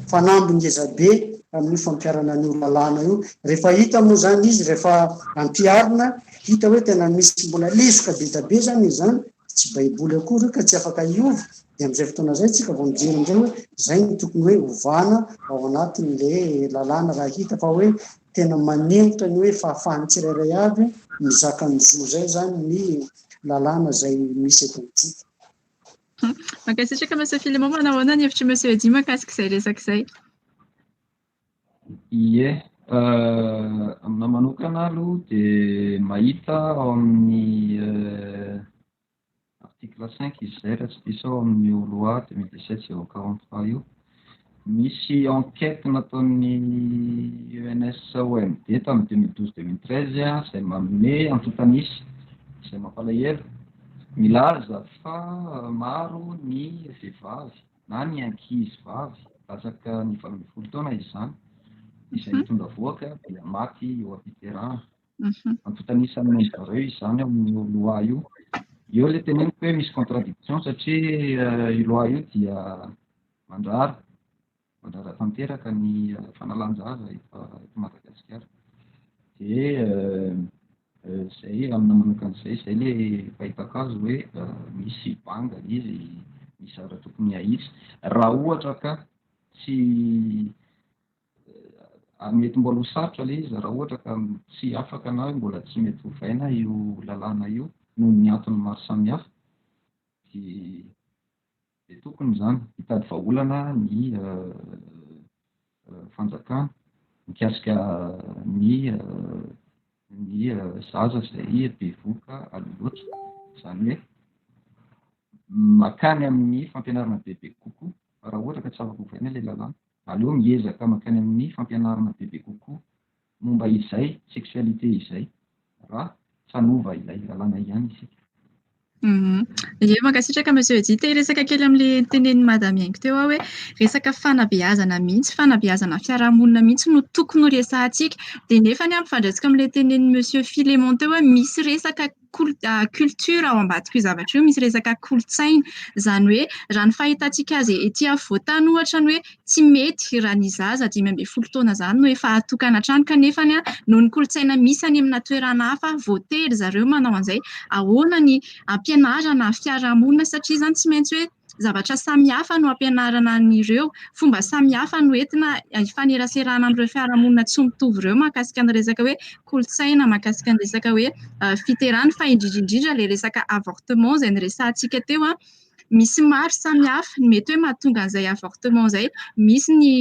fanamby ngeza be amin'ny fampiharana an'io lalàna io. Rehefa hita moa zany izy, rehefa ampiharina, hita hoe tena misy mbola lesoka be da be zany izy zany, tsy baiboly akory io ka tsy afaka hiova, dia amin'izay fotoana izay tsika vao mijery amin'izay hoe izay no tokony hoe ovana ao anatin'le lalàna raha hita fa hoe tena manempotra ny hoe fahafahan'ny tsirairay avy mizaka ny zo izay zany ny lalàna izay misy eto amintsika. Mankasitraka, Monsieur Philemon. Manao ahoana ny hevitry Monsieur Eddy mahakasika izay resaka izay? Ie, aminahy manokana aloha dia mahita ao amin'ny article 5 izy izay, raha tsy diso aho, amin'io loi 2017 043 io. Misy enquête nataon'ny ENS OMD tamin'ny 2012 2013 izay manome antontanisa izay mampalahelo, milaza fa maro ny vehivavy na ny ankizy vavy latsaka ny 18 taona izany izay mitondra vohoka dia maty eo am-piterahana. Antontanisa nomen-dry zareo izany ao amin'io loi io. Eo ilay teneniko hoe misy contradiction, satria io loi io dia mandrara tanteraka ny fanalan-jaza eto Madagasikara. Dia zay amina manokana zay le fahitako azy hoe misy banga izy, misy zavatra tokony hahitsy raha ohatra ka tsy mety mbola ho sarotra ilay izy, raha ohatra ka tsy afaka na hoe mbola tsy mety hovaina io lalàna io noho ny antony maro samihafa, dia tokony izany hitady vahaolana ny fanjakana mikasika ny zaza izay bevohoka aloha loatra, izany hoe makany amin'ny fampianarana bebe kokoa. Raha ohatra ka tsy afaka hovaina ilay lalàna, aleo miezaka makany amin'ny fampianarana bebe kokoa momba izay sexualité izay raha tsy hanova ilay lalàna ihany isika. Ie, mankasitraka, Monsieur Eddy. Te hiresaka kely amin'ilay tenenin'i Madame Haingo teo aho hoe resaka fanabeazana mihitsy, fanabeazana fiarahamonina mihitsy no tokony ho resahantsika. Dia nefa ny ampifandraisiko amin'ilay tenenin'i Monsieur Philemon teo hoe misy resaka culture ao ambadika io zavatra io, misy resaka kolontsaina. Izany hoe raha ny fahitantsika azy ety afovoan-tany ohatra ny hoe tsy mety raha ny zaza 15 taona izany no efa atokana an-trano, kanefa noho ny kolontsaina misy any amina toerana hafa, voatery zareo manao an'izay. Ahoana ny ampianarana fiarahamonina, satria izany tsy maintsy hoe zavatra samihafa no ampianarana an'ireo, fomba samihafa no entina hifaneraserana amin'ireo fiarahamonina tsy mitovy ireo mahakasika ny resaka hoe kolontsaina, mahakasika ny resaka hoe fiterahana, fa indrindra indrindra ilay resaka avortement izay niresahantsika teo. Misy maro samihafa ny mety hoe mahatonga an'izay avortement izay. Misy ny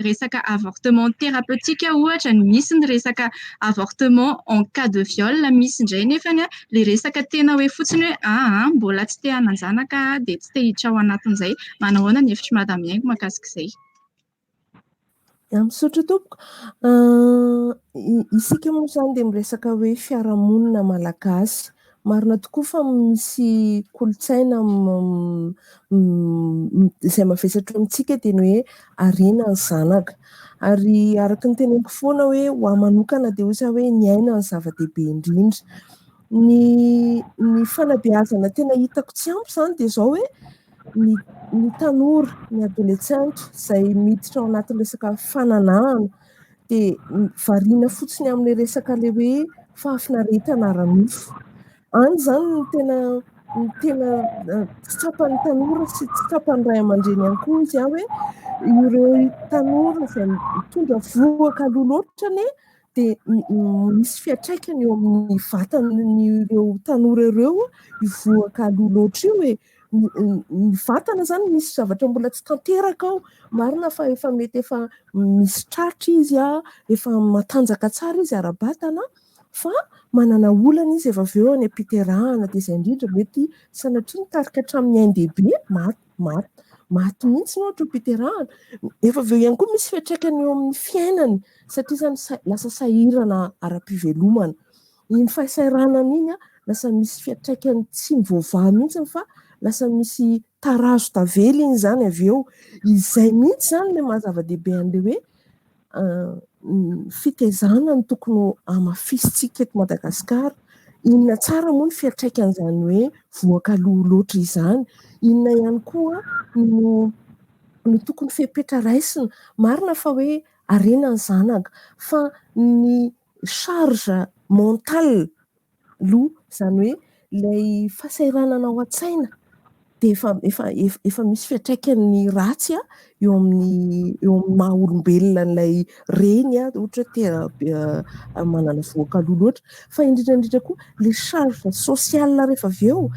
resaka avortement thérapeutique ohatra, misy ny resaka avortement en cas de viol, misy indray nefany ilay resaka tena hoe fotsiny hoe mbola tsy te hanan-janaka dia tsy te hiditra ao anatin'izay. Manao ahoana ny hevitry Madame Haingo mahakasika izay? Misaotra tompoko. Isika moa izany dia miresaka hoe fiarahamonina malagasy. Marina tokoa fa misy kolontsaina izay mavesatra eo amintsika dia ny hoe harena ny zanaka. Ary araka ny teneniko foana hoe ho ahy manokana dia hoy aho hoe ny aina no zava-dehibe indrindra. Ny ny fanabeazana tena hitako tsy ampy izany dia izao hoe ny ny tanora, ny adolescente izay miditra ao anatin'ny resaka fananahana dia variana fotsiny amin'ilay resaka ilay hoe fahafinaretana ara-nofo. Any izany no tena ny tena tsy tsapan'ny tanora sy tsy tsapan'ny ray aman-dreny ihany koa izy hoe ireo tanora izay mitondra vohoka aloha loatra anie dia misy fiantraikany eo amin'ny vatan'ireo tanora ireo io vohoka aloha loatra io e. Ny vatana izany misy zavatra mbola tsy tanteraka ao. Marina fa efa mety efa misy tratra izy, efa matanjaka tsara izy ara-batana fa manana olana izy efa avy eo any am-piterahana dia izay indrindra mety sanatria mitarika hatramin'ny ain-dehibe maty maty maty mihitsy ny ohatra am-piterahana. Efa avy eo ihany koa misy fiantraikany eo amin'ny fiainany satria izany lasa sahirana ara-pivelomana. Iny fahasahiranana iny lasa misy fiantraikany tsy mivoavaha mihitsy fa lasa misy tarazo tavela iny izany avy eo. Izay mihitsy izany ilay maha zava-dehibe an'ilay hoe ny fitaizana no tokony ho hamafisintsika eto Madagasikara. Inona tsara moa ny fiantraikan'izany hoe vohoka aloha loatra izany? Inona ihany koa no no tokony fepetra raisina? Marina fa hoe harena ny zanaka fa ny charge mentale aloha, izany hoe ilay fahasahiranana ao an-tsaina dia efa efa efa misy fiantraikany ratsy eo amin'ny eo amin'ny maha olombelona an'ilay reny ohatra hoe tena manana vohoka aloha loatra. Fa indrindra indrindra koa ilay charge sociale rehefa avy eo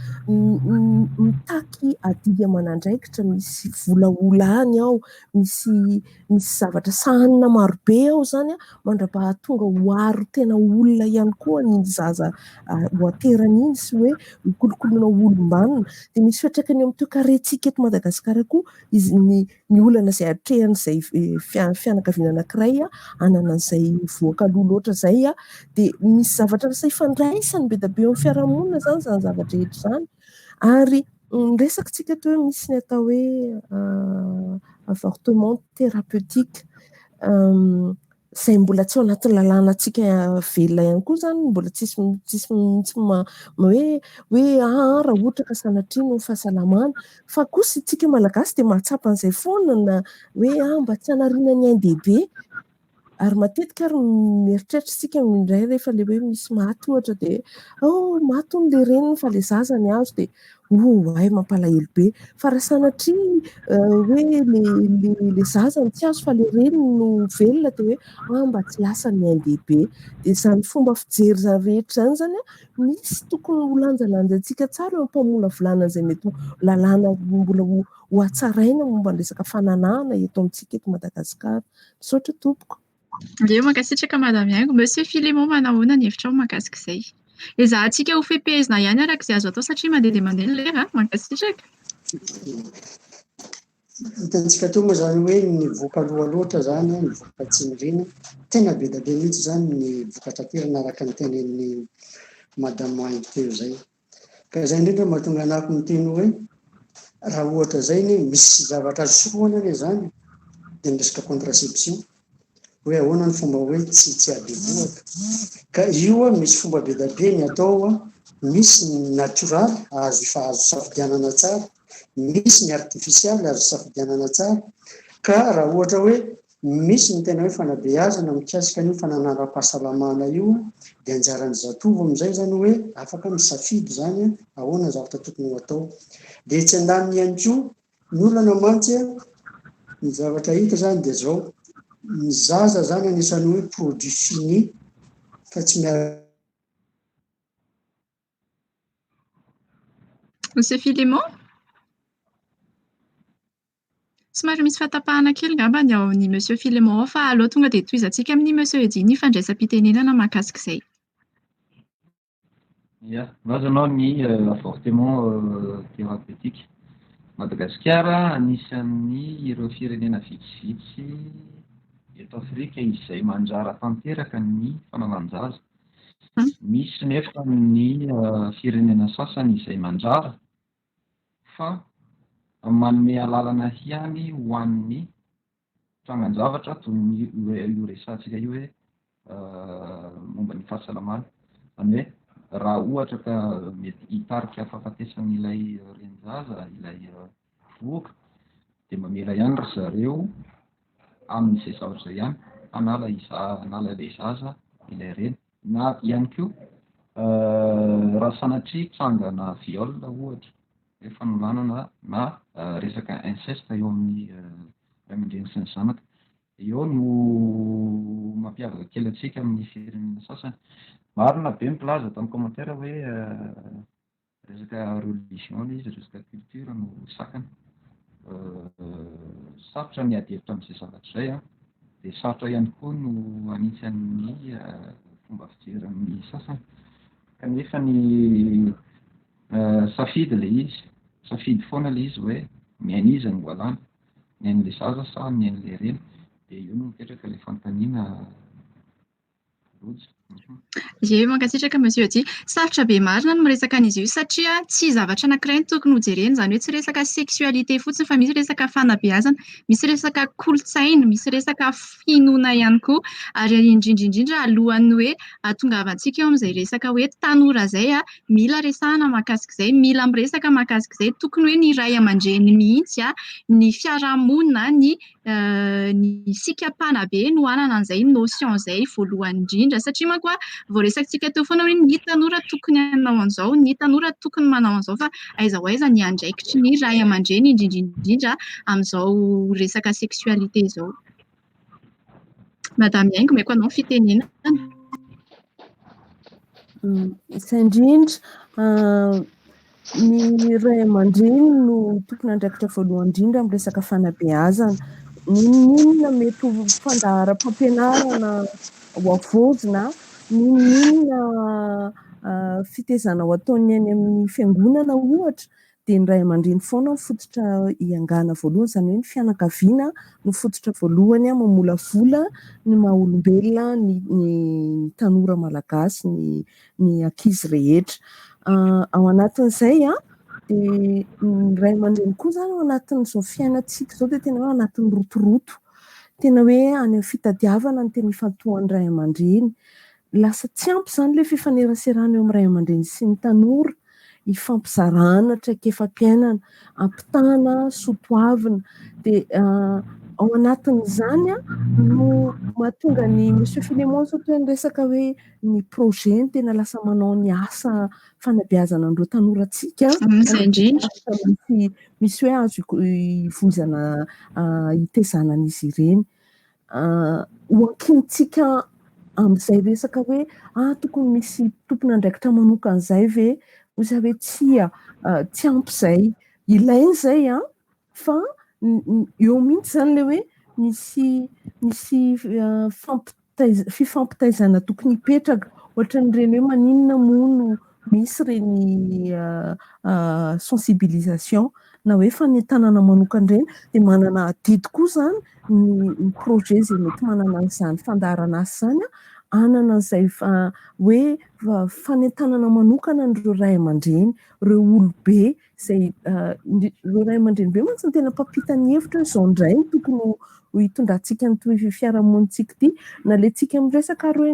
mitaky adidy aman'andraikitra, misy vola ho lany ao, misy misy zavatra sahanina marobe ao izany mandra-pahatonga ho aro tena olona ihany koa ny zaza ho aterany iny sy hoe hokolokoloina ho olom-banona. Dia misy fiantraikany eo amin'ny toekarentsika eto Madagasikara koa izy ny ny olana izay atrehan'izay fianakaviana anankiray hanana an'izay vohoka aloha loatra izay dia misy zavatra lasa ifandraisany be dia be eo amin'ny fiarahamonina izany izany zavatra rehetra izany. Ary niresaka isika teo hoe misy ny atao hoe avortement thérapeutique izay mbola tsy ao anatin'ny lalànantsika velona ihany koa izany, mbola tsisy tsisy mihitsy hoe hoe raha ohatra ka sanatria noho ny fahasalamana. Fa kosa isika malagasy dia mahatsapa an'izay foana na hoe mba tsy hanariana ny ain-dehibe. Ary matetika ary mieritreritra isika indray rehefa ilay hoe misy maty ohatra dia oh maty hono ilay reniny fa ilay zaza ny azo dia oh hay mampalahelo be. Fa raha sanatria hoe ilay zaza no tsy azo fa ilay reniny no velona dia hoe mba tsy lasa ny ain-dehibe. Dia izany fomba fijery izany rehetra izany izany misy tokony ho lanjalanjaintsika tsara eo am-pamolavolana izay mety ho lalàna mbola ho hatsaraina momba ny resaka fananahana eto amintsika eto Madagasikara. Misaotra tompoko. Eo mankasitraka Madame Haingo. Monsieur Philémon, manahoana ny hevitrao mahakasika izay? Ezahantsika ho fehipehezina ihany araka izay azo atao satria mandeha dia mandeha ny lera. Mankasitraka. Hitantsika teo moa izany hoe ny vohoka aloha loatra izany, ny vohoka tsy nirina, tena be dia be mihitsy izany ny vokatra aterana araka ny tenenin'ny Madame Haingo teo izay. Ka izay indrindra no mahatonga anako miteny hoe raha ohatra izay anie misy zavatra azo sorohana anie izany dia ny resaka contraception hoe ahoana ny fomba hoe tsy tsy habevohoka. Ka io misy fomba be dia be ny atao, misy ny natioraly azo efa azo safidianana tsara, misy ny artifisialy azo safidianana tsara. Ka raha ohatra hoe Misy ny tena hoe fanabeazana mikasika an'io fananaram-pahasalamana io dia anjaran'ny zatovo amin'izay izany hoe afaka misafidy izany ahoana ny zavatra tokony ho atao. Dia etsy andaniny ihany koa, ny olana mantsy ny zavatra hita izany dia izao, ny zaza izany anisan'ny hoe produit fini fa tsy miara Monsieur Philémon? Somary misy fahatapahana kely angamba ny ao amin'ny Monsieur Philémon ao fa aleo tonga dia tohizantsika amin'ny Monsieur Eddy ny fandraisam-pitenenana mahakasika izay. Ia, milaza anao ny avortement thérapeutique. Madagasikara anisan'ny ireo firenena vitsivitsy eto Afrika izay mandrara tanteraka ny fanalan-jaza. Misy nefa ny firenena sasany izay mandrara fa manome alalana ihany ho an'ny trangan-javatra toy ny io resahantsika io hoe momba ny fahasalamana. Izany hoe raha ohatra ka mety hitarika fahafatesan'ilay renin-jaza ilay vohoka dia mamela ihany ry zareo amin'izay zavatra izay ihany hanala hanala ilay zaza ilay reny. Na ihany koa raha sanatria trangana viol ohatra hoe fanolanana na resaka inceste eo amin'ny ray aman-dreny sy ny zanaka. Eo no mampiavaka kely antsika amin'ny firenena sasany. Marina be ny mpilaza tamin'ny commentaire hoe resaka religion ilay izy, resaka culture no sakana. Sarotra ny ady hevitra amin'izay zavatra izay an, dia sarotra ihany koa no hanitsy an'ny fomba fijerin'ny sasany. Kanefa ny safidy ilay izy, safidy foana ilay izy hoe ny ain'iza no alàna, ny ain'ilay zaza sa ny ain'ilay reny? Dia eo no mipetraka ilay fanontaniana. Rojo. Ie, mankasitraka Monsieur Adi. Sarotra be marina ny miresaka an'izy io satria tsy zavatra anankiray no tokony hojerena, izany hoe tsy resaka sexualité fotsiny fa misy resaka fanabeazana, misy resaka kolontsaina, misy resaka finoana ihany koa ary indrindra indrindra alohan'ny hoe hahatongavantsika eo amin'izay resaka hoe tanora izay, mila resahana mahakasika izay, mila miresaka mahakasika izay, tokony hoe ny ray aman-dreny mihitsy, ny fiarahamonina, ny ny isika mpanabe no hanana an'izay notion izay voalohany indrindra satria manko voaresakantsika teo foana hoe ny tanora tokony hanao an'izao, ny tanora tokony manao an'izao fa aiza ho aiza ny andraikitry ny ray aman-dreny indrindra indrindra amin'izao resaka sexualité izao. Madame Haingo, omeko anao ny fitenenana. Izay indrindra, ny ray aman-dreny no tompon'andraikitra voalohany indrindra amin'ny resaka fanabeazana. N'inon'inona mety ho fandaharam-pampianarana ho havaozina, n'inon'inona fitaizana ho ataon'ny any amin'ny fiangonana ohatra, dia ny ray aman-dreny foana no fototra iangana voalohany, izany hoe ny fianakaviana no fototra voalohany mamolavola ny maha olombelona ny tanora malagasy, ny ankizy rehetra. Ao anatin'izay dia ny ray aman-dreny koa izany ao anatin'izao fiainantsika izao dia tena hoe anatin'ny rotoroto, tena hoe any amin'ny fitadiavana no tena ifantohan'ny ray aman-dreny. Lasa tsy ampy izany ilay fifaneraserana eo amin'ny ray aman-dreny sy ny tanora, ifampizarana traikefam-piainana, ampitana soatoavina. Dia ao anatin'izany no mahatonga ny Monsieur Philémon izao toa niresaka hoe ny projet no tena lasa manao ny asa fanabeazana an'ireo tanorantsika. Izay indrindra. Misy hoe azo ivoizana hitezana an'izy ireny. Ho ankinintsika amin'izay resaka hoe ah tokony misy tompon'andraikitra manokana izay ve? Hoy izaho hoe tsia, tsy ampy izay. Ilaina izay an, fa eo mihitsy izany ilay hoe misy misy fifampitaizana tokony hipetraka. Ohatran'ireny hoe maninona moa no misy ireny sensibilisation na hoe fanentanana manokana ireny dia manana adidy koa izany ny projet izay mety manana an'izany fandaharan'asa izany hanana an'izay hoe fanentanana manokana an'ireo ray aman-dreny, ireo olobe izay ireo ray aman-dreny be mantsy no tena mpampita ny hevitra hoe izao indray no tokony ho hitondrantsika an'ity fiarahamonintsika ity. Na ilay tsika miresaka ary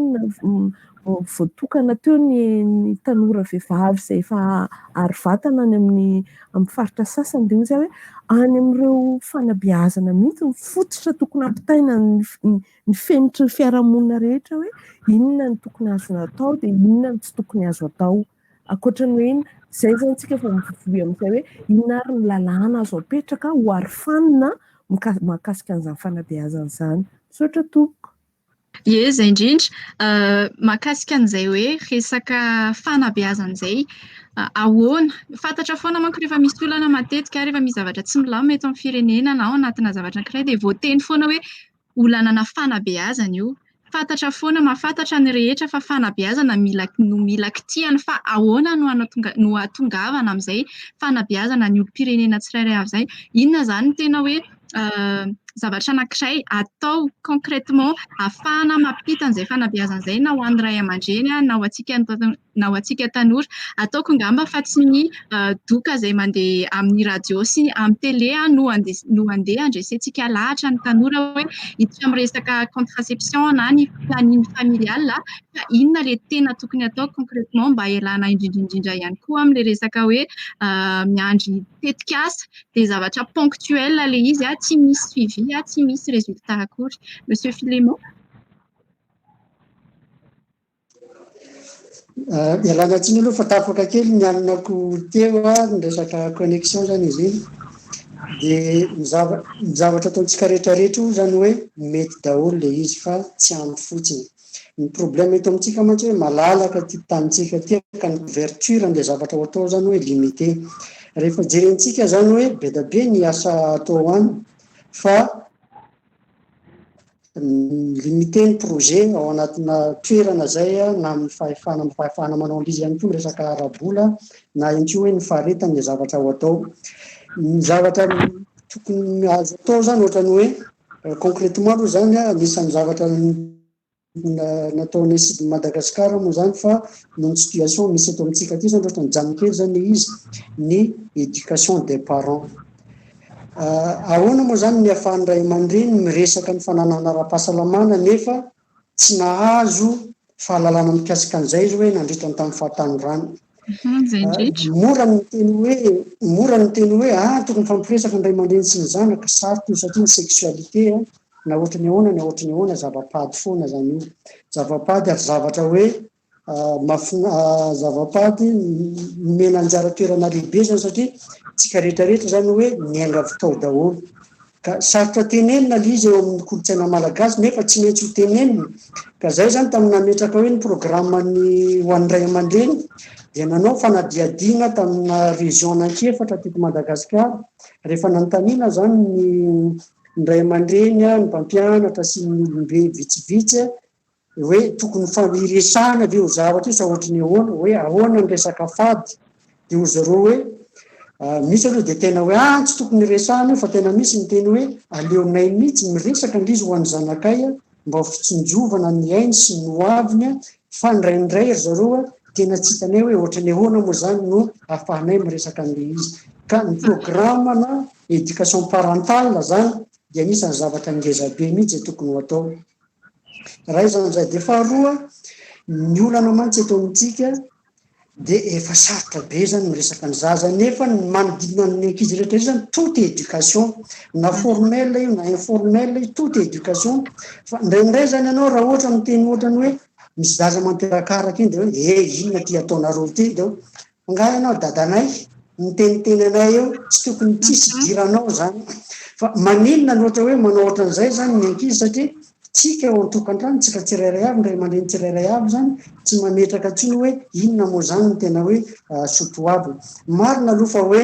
hoe voatokana teo ny tanora vehivavy izay efa ary vatana any amin'ny amin'ny faritra sasany dia hoy izy hoe any amin'ireo fanabeazana mihitsy ny fototra tokony hampitaina ny fenitry ny fiarahamonina rehetra hoe inona no tokony azona atao dia inona no tsy tokony azo atao. Ankoatra ny hoe izay izany tsika vao mivoy amin'izay hoe inona ary ny lalàna azo apetraka ho arofanina mahakasika an'izany fanabeazana izany. Misaotra tompoko. Ie, izay indrindra. Mahakasika an'izay hoe resaka fanabeazana izay, ahoana? Fantatra foana manko rehefa misy olana matetika, rehefa misy zavatra tsy milamina eto amin'ny firenena na ao anatina zavatra anankiray dia voateny foana hoe olana fanabeazana io. Fantatra foana, mahafantatra ny rehetra fa fanabeazana mila no mila kitihana fa ahoana no hanatonga no hahatongavana amin'izay fanabeazana ny olom-pirenena tsirairay avy izay? Inona izany no tena hoe zavatra anankiray atao concrètement ahafahana mampita an'izay fanabeazana izay na ho an'ny ray aman-dreny na ho antsika na ho antsika tanora. Ataoko angamba fa tsy ny doka izay mandeha amin'ny radio sy amin'ny télé no andeha no andeha handresentsika lahatra ny tanora hoe hiditra amin'ny resaka contraception na ny planning familial fa inona ilay tena tokony atao concrètement mba hialana indrindra indrindra ihany koa amin'ilay resaka hoe miandry tetikasa dia zavatra ponctuel ilay izy, tsy misy suivi, tsy misy résultat akory. Monsieur Philémon. Ialana tsiny aloha fa tapaka kely ny aninako teo ny resaka connexion zany izy iny. Dia ny zava- ny zavatra ataontsika rehetrarehetra io zany hoe mety daholo ilay izy fa tsy ampy fotsiny. Ny problème eto amintsika mantsy hoe malalaka ity tanintsika ity ka ny couverture an'ilay zavatra ho atao zany hoe limité. Rehefa jerentsika zany hoe be dia be ny asa atao any fa Limiter ny projet ao anatina toerana izay na amin'ny fahefana amin'ny fahafahana manao an'ilay izy ihany koa ny resaka ara-bola na ihany koa hoe ny faharetan'ilay zavatra ho atao. Ny zavatra tokony azo atao izany ohatran'ny hoe concrètement aloha izany anisan'ny zavatra nataon'ny SID Madagascar moa izany fa noho ny situation misy eto amintsika aty izany ohatran'ny nijanona kely izany ilay izy ny éducation des parents. Ahoana moa izany ny ahafahan'ny ray aman-dreny miresaka ny fananana ara-pahasalamana nefa tsy nahazo fahalalana mikasika an'izay izy hoe nandritra ny tamin'ny fahatanorany? Mora ny miteny hoe mora ny miteny hoe ah tokony mifampiresaka ny ray aman-dreny sy ny zanaka, sarotra io satria ny sexualité na ohatry ny ahoana na ohatry ny ahoana zava-pady foana izany io. Zava-pady ary zavatra hoe Mafina zava-pady nomena anjara toerana lehibe izany satria tsika rehetra rehetra izany hoe niainga avy tao daholo. Ka sarotra tenenina ilay izy eo amin'ny kolontsaina malagasy nefa tsy maintsy ho tenenina. Ka izay izany tamin'ny nametraka hoe ny programme-n'ny ho an'ny ray aman-dreny dia nanao fanadihadiana tamina région anankiefatra teto Madagasikara. Rehefa nanontaniana izany ny ny ray aman-dreny, ny mpampianatra sy ny olom-be vitsivitsy hoe tokony hifampiresahana ve io zavatra io sa ohatry ny ahoana, hoe ahoana ny resaka fady, dia hoy zareo hoe misy aloha dia tena hoe ah tsy tokony hiresahana io fa tena misy miteny hoe aleonay mihitsy miresaka ndry izy ho an'ny zanakay mba ho fitsinjovana ny ainy sy ny hoaviny fa indraindray ry zareo tena tsy hitanay hoe ohatry ny ahoana moa izany no ahafahanay miresaka an'ilay izy. Ka ny programme na éducation parentale izany dia anisan'ny zavatra ngeza be mihitsy izay tokony ho atao. Iray izany izay. Dia faharoa, ny olana mantsy eto amintsika dia efa sarotra be izany miresaka ny zaza nefa ny manodidina ny ankizy rehetra izany tout est éducation na formel io na informel io tout est éducation fa indraindray izany ianao raha ohatra miteny ohatra ny hoe misy zaza mampiarakaraka iny dia hoe eh inona ity ataonareo ity dia Angaha ianao dadanay miteniteny anay eo tsy tokony tsisy idiranao zany fa maninona no ohatra hoe manao ohatran'izay zany ny ankizy satria tsika ao an-tokantrano tsika tsirairay avy ny ray aman-dreny tsirairay avy zany tsy mametraka intsony hoe inona moa zany no tena hoe soatoavina. Marina aloha fa hoe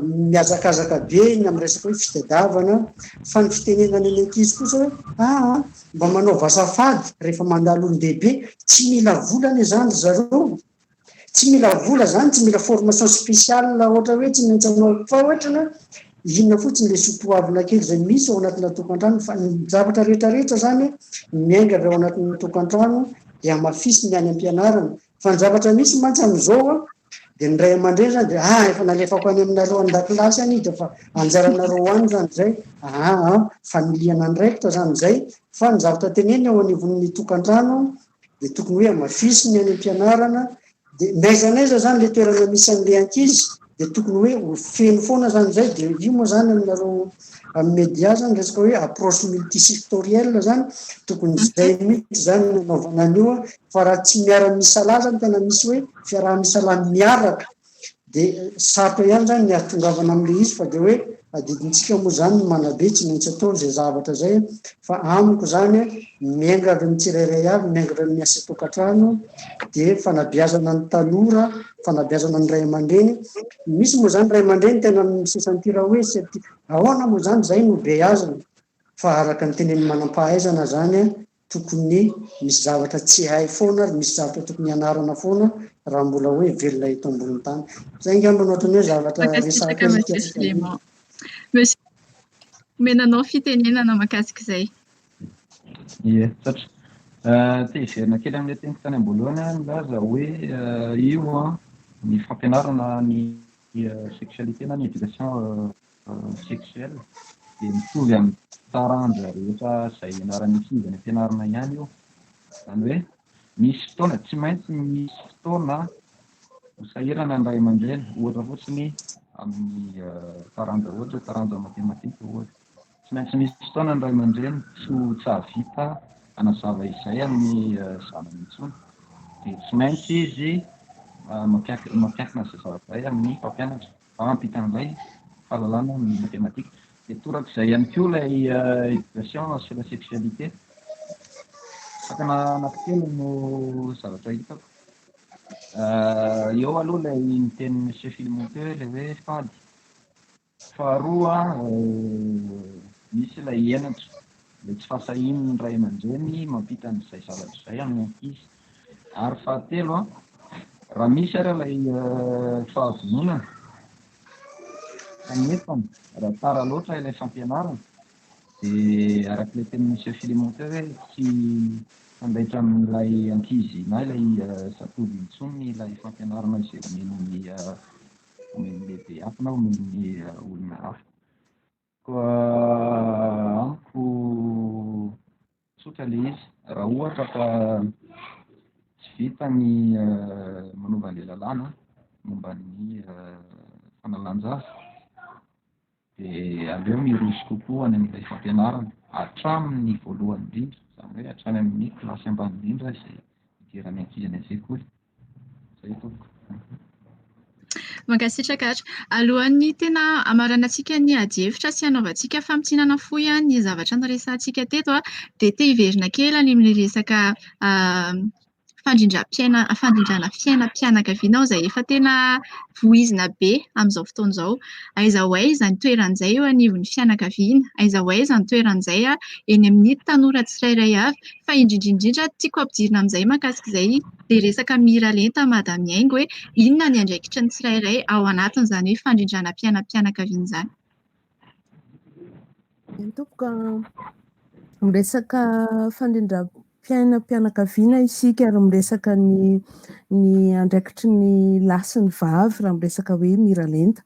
mihazakazaka be ny amin'ny resaka hoe fitadiavana fa ny fitenenana ny ankizy kosa hoe aa mba manaova azafady rehefa mandalo olon-dehibe tsy mila vola anie zany ry zareo. Tsy mila vola zany, tsy mila formation spéciale ohatra hoe tsy maintsy hanao fa ohatra hoe inona fotsiny le soatoavina kely izay misy ao anatina tokantrano fa ny zavatra rehetra rehetra zany miainga avy ao anatin'ny tokantrano dia hamafisiny any am-pianarana fa ny zavatra misy mantsy amin'izao a dia ny ray aman-dreny zany dia ah efa nalefako any aminareo an-dakilasy any dia fa anjaranareo any zany zay ah fanilihana andraikitra zany zay fa ny zavatra tenenina eo anivon'ny tokantrano dia tokony hoe hamafisiny any am-pianarana, dia n'aiza n'aiza zany le toerana misy an'le ankizy dia tokony hoe ho feno foana zany zay, dia io moa zany aminareo amin'ny media zany resaka hoe approche multisectorielle zany, tokony zay mihitsy zany no anaovana an'io fa raha tsy miara-misalahy zany tena misy hoe fiaraha-misalahy miaraka Dia sarotra ihany izany ny hahatongavana amin'ilay izy fa dia hoe adidintsika moa izany ny manabe, tsy maintsy atao izay zavatra izay fa amiko izany miainga avy amin'ny tsirairay avy, miainga avy amin'ny asa tokantrano, dia fanabeazana ny tanora, fanabeazana ny ray aman-dreny. Misy moa izany ray aman-dreny tena mi-se sentir hoe ahoana moa izany izay no beazina fa araka ny tenenin'ny manam-pahaizana izany Tokony misy zavatra tsy hay foana ary misy zavatra tokony hianarana foana raha mbola hoe velona eto ambonin'ny tany. Zay angamba no ohatran'ny hoe zavatra resahako Mankasitraka hoe Monsieur mikasika an'io. Clément. Monsieur. Omena anao fitenenana mahakasika izay. Ie, misaotra. Te hiverina kely amin'ilay teniko tany am-boalohany aho nilaza hoe io an, ny fampianarana ny sexualité na ny éducation sexuelle dia mitovy amin'ny taranja rehetra izay ianaran'ny ankizy any am-pianarana ihany io. Izany hoe misy fotoana, tsy maintsy misy fotoana ho sahirana ny ray aman-dreny, ohatra fotsiny amin'ny taranja ohatra hoe taranja matematika ohatra. Tsy maintsy misy fotoana ny ray aman-dreny tsy ho tsy hahavita hanazava izay amin'ny zanany intsony. Dia tsy maintsy izy mampiankina an'izay zavatra izay amin'ny mpampianatra mba hampita an'ilay fahalalana amin'ny matematika. Dia torak'izay ihany koa ilay éducation sur la sexualité. Sakana anankitelo no zavatra hitako. Eo aloha ilay nitenin'i Monsieur Philemon teo ilay hoe fady. Faharoa, misy ilay henatra, ilay tsy fahasahian'ny ray aman-dreny mampita an'izay zavatra izay amin'ny ankizy. Ary fahatelo, raha misy ary ilay fahavononana, kanefa raha tara loatra ilay fampianarana, dia araka ilay tenin'i Monsieur Philemon teo hoe tsy handaitra amin'ilay ankizy na ilay zatovo intsony ilay fampianarana izay omen'ny omen'ny lehibe hafa na omen'ny olona hafa. Koa amiko tsotra ilay izy, raha ohatra ka tsy vita ny manova an'ilay lalàna momba ny fanalan-jaza dia aleo miroso kokoa any amin'ilay fampianarana hatramin'ny voalohany indrindra, izany hoe hatrany amin'ny kilasy ambany indrindra izay idiran'ny ankizy any an-tsekoly. Izay tompoko. Mankasitraka ary. Alohan'ny tena hamaranantsika ny adihevitra sy hanaovantsika famintinana fohy ny zavatra noresahantsika teto dia te hiverina kely any amin'ilay resaka fandrindram-piaina, fandrindrana fiainam-pianakaviana aho izay efa tena voizina be amin'izao fotoana izao. Aiza ho aiza ny toeran'izay eo anivon'ny fianakaviana? Aiza ho aiza ny toeran'izay eny amin'ny tanora tsirairay avy? Fa indrindra indrindra tiako ampidirina amin'izay mahakasika izay ilay resaka miralenta Madame Haingo hoe inona ny andraikitry ny tsirairay ao anatin'izany hoe fandrindrana fiainam-pianakaviana izany? Eny tompoko, miresaka fandrindram-piainam-pianakaviana isika ary miresaka ny ny andraikitry ny lahy sy ny vavy raha miresaka hoe miralenta.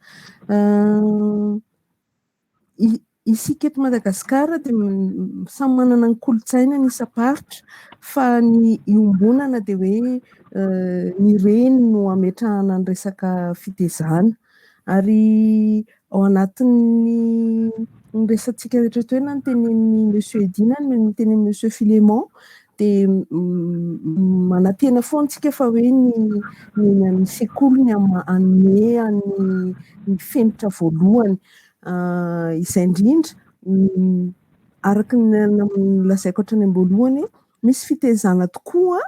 Isika eto Madagasikara dia samy manana ny kolontsainany isam-paritra fa ny iombonana dia hoe ny reny no ametrahana ny resaka fitezana. Ary ao anatin'ny ny resatsika rehetra eto hoe na ny tenenin'i Monsieur Eddy na ny tenenin'i Monsieur Philémon dia manantena foana isika fa hoe ny ny sekoly ny hanome ny ny fenitra voalohany. Izay indrindra, araka ny nolazaiko hatrany am-boalohany, misy fitezana tokoa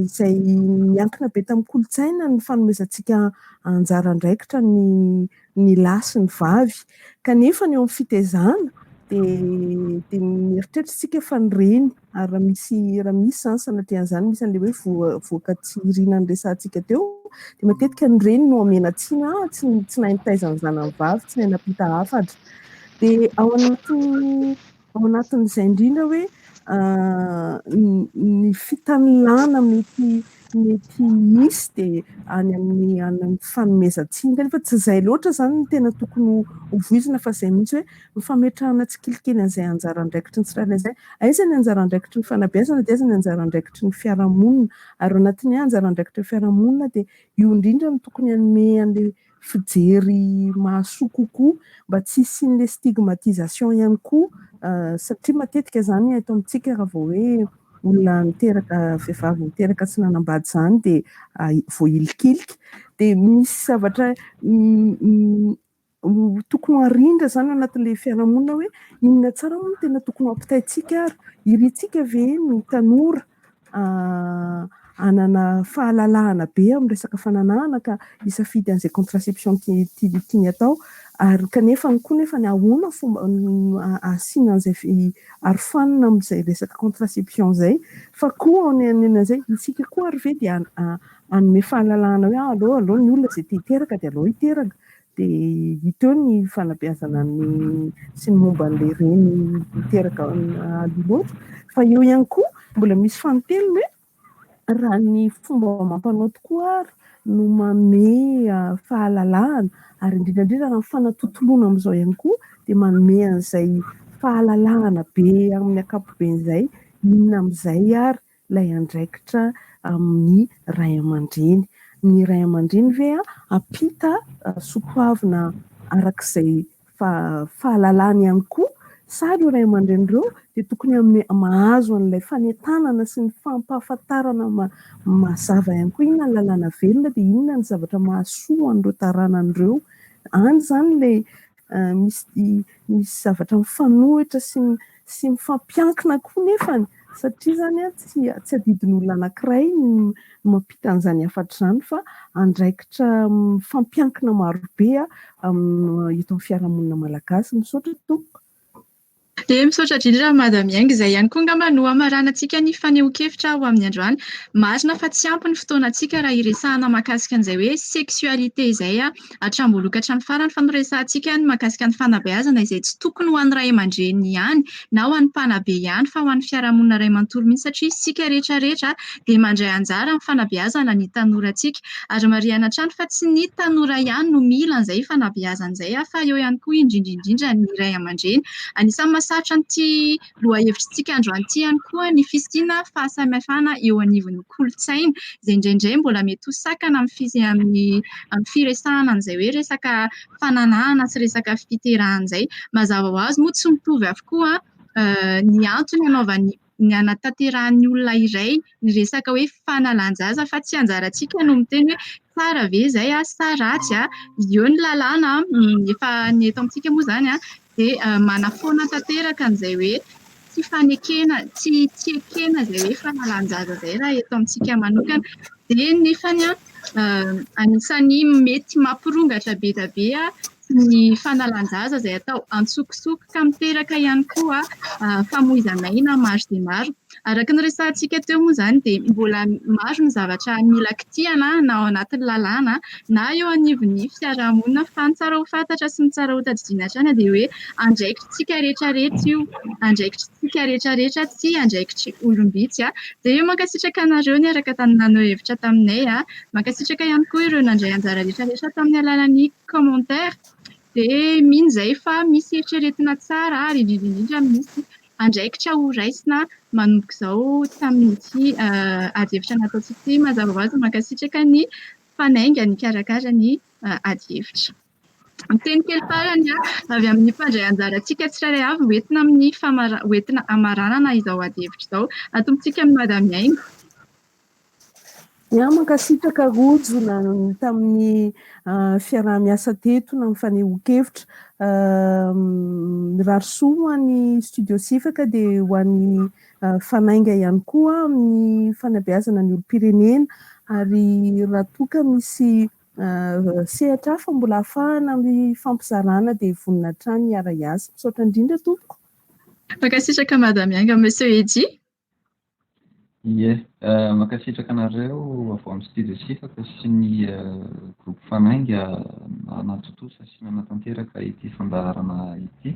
izay miankina be tamin'ny kolontsaina ny fanomezantsika anjara andraikitra ny ny lahy sy ny vavy. Kanefa ny eo amin'ny fitezana dia dia mieritreritra isika fa ny reny, ary raha misy raha misy izany sanatria an'izany, misy an'ilay hoe voa voaka tsy iriana niresahantsika teo, dia matetika ny reny no omena tsiny, ah tsy tsy nahay nitaiza ny zanany vavy, tsy nahay nampita hafatra. Dia ao anatin'ny ao anatin'izay indrindra hoe ny fitanilana mety mety hisy dia any amin'ny any amin'ny fanomezan-tsiny, kanefa tsy izay loatra izany no tena tokony ho voizina fa izay mihitsy hoe ny fametrahana tsikelikely an'izay anjara andraikitry ny tsirairay izay. Aiza ny anjara andraikitry ny fanabeazana dia aiza ny anjara andraikitry ny fiarahamonina, ary ao anatin'ny hoe anjara andraikitry ny fiarahamonina dia io indrindra no tokony hanome an'ilay fijery mahasoa kokoa mba tsy hisian'ilay stigmatisation ihany koa satria matetika izany eto amintsika raha vao hoe olona niteraka, vehivavy niteraka tsy nanambady izany dia voahilikilika dia misy zavatra tokony ho arindra izany ao anatin'ilay fiarahamonina hoe inona tsara moa no tena tokony ho ampitaintsika ary irintsika ve ny tanora hanana fahalalahana be amin'ny resaka fananahana ka hisafidy an'izay contraception tiany atao ary kanefa koa nefa ny ahoana fomba asiana an'izay arofanina amin'izay resaka contraception izay fa koa an'izay isika koa ary ve dia hanome fahalalahana hoe aleo aleo ny olona izay te hiteraka dia aleo hiteraka. Dia hita eo ny fanabeazana ny sy ny momba an'ilay reny miteraka aloha loatra. Fa eo ihany koa mbola misy fanintelony hoe raha ny fomba amam-panao tokoa ary no manome fahalalahana, ary indrindra indrindra raha ny fanatontoloana amin'izao ihany koa dia manome an'izay fahalalahana be amin'ny ankapobeny izay, inona amin'izay ary ilay andraikitra amin'ny ray aman-dreny. Ny ray aman-dreny ve hampita soatoavina araka izay fahalalany ihany koa, sa ireo ray aman-dreny ireo dia tokony mahazo an'ilay fanentanana sy ny fampahafantarana mazava ihany koa inona ny lalàna velona dia inona ny zavatra mahasoa an'ireo taranany ireo. Any izany ilay misy zavatra mifanohitra sy mifampiankina koa nefany, satria izany tsy adidin'olona anankiray ny mampita an'izany hafatra izany fa andraikitra mifampiankina marobe eto amin'ny fiarahamonina malagasy. Misaotra tompoko. Dia misaotra indrindra Madame Miainga, izay ihany koa angamba no hamaranantsika ny fanehoan-kevitra ho amin'ny androany. Marina fa tsy ampy ny fotoanantsika raha hiresahana mahakasika an'izay hoe sexualité izay hatramin'ny voalohany ka hatramin'ny farany, fa noresahantsika ny mahakasika ny fanabeazana izay tsy tokony ho an'ny ray aman-dreny ihany na ho an'ny mpanabe ihany fa ho an'ny fiarahamonina iray manontolo mihitsy, satria isika rehetrarehetra dia mandray anjara amin'ny fanabeazana ny tanorantsika. Ary marihana hatrany fa tsy ny tanora ihany no mila an'izay fanabeazana izay, fa eo ihany koa indrindra indrindra ny ray aman-dreny. Anisan'ny mahasarotra an'ity lohahevitritsika androany ity ihany koa ny fisiana fahasamihafana eo anivon'ny kolontsaina, izay indraindray mbola mety ho sakana amin'ny firesahana an'izay hoe resaka fananahana sy resaka fiterahana izay. Mazava ho azy moa tsy mitovy avokoa ny antony anaovan'ny ny hanatanterahan'ny olona iray ny resaka hoe fanalan-jaza, fa tsy anjarantsika no miteny hoe tsara ve izay sa ratsy. Eo ny lalàna efa ny eto amintsika moa izany dia manafoana tanteraka an'izay hoe tsy fanekena, tsy ekena izay hoe fanalan-jaza izay raha eto amintsika manokana. Dia nefany anisan'ny mety mampirongatra be dia be ny fanalan-jaza izay atao antsokosoko ka miteraka ihany koa famoizan'aina maro dia maro. Araka ny resahantsika teo moa izany dia mbola maro ny zavatra mila kitihana na ao anatin'ny lalàna na eo anivon'ny fiarahamonina, fa ny tsara ho fantatra sy ny tsara ho tadidiana hatrany dia hoe andraikitritsika rehetrarehetra io, andraikitritsika rehetrarehetra tsy andraikitry olom-bitsy. Dia mankasitraka anareo niaraka naneho hevitra taminay, mankasitraka ihany koa ireo nandray anjara rehetrarehetra tamin'ny alalan'ny commentaire. Dia mino izay fa misy eritreretina tsara ary indrindra indrindra misy andraikitra ho raisina manomboka izao tamin'ity adihevitra nataontsika ity. Mazava ho azy mankasitraka ny fanainga nikarakara ny adihevitra. Ny teny kely farany avy amin'ny mpandray anjarantsika tsirairay avy hoentina amin'ny hoentina hamaranana izao adihevitra izao. Atombotsika amin'ny Madame Miaingo. Ia, mankasitraka Rojo na tamin'ny fiaraha-miasa teto na amin'ny fanehoan-kevitra. Mirary soa ho an'ny Studio Sifaka dia ho an'ny Fanainga ihany koa amin'ny fanabeazana ny olom-pirenena, ary raha toa ka misy sehatra hafa mbola ahafahana mifampizarana dia vonona hatrany hiara-hiasa. Misaotra indrindra tompoko. Mankasitraka Madame Miainga. Monsieur Eddy. Ie, mankasitraka anareo avy ao amin'ny Studio Sifaka sy ny groupe Fanainga nanatontosa sy nanatanteraka ity fandaharana ity.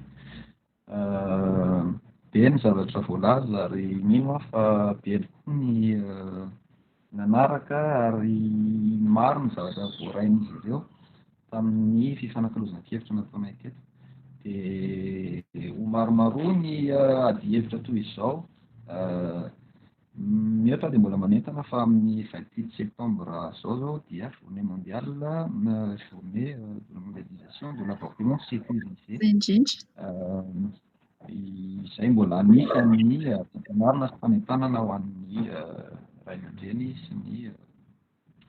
Be ny zavatra voalaza ary mino aho fa be tokoa ny nanaraka ary maro ny zavatra voarain'izy ireo tamin'ny fifanakalozan-kevitra nataonay teto. Dia ho maromaroa ny adihevitra toy izao. Mihoatra dia mbola manentana fa amin'ny 28 septembre izao izao dia journée mondiale, journée de la mondialisation de l'avortement sécurisé. Indrindra. Izay mbola anisan'ny fampianarana sy fanentanana ho an'ny ray aman-dreny sy ny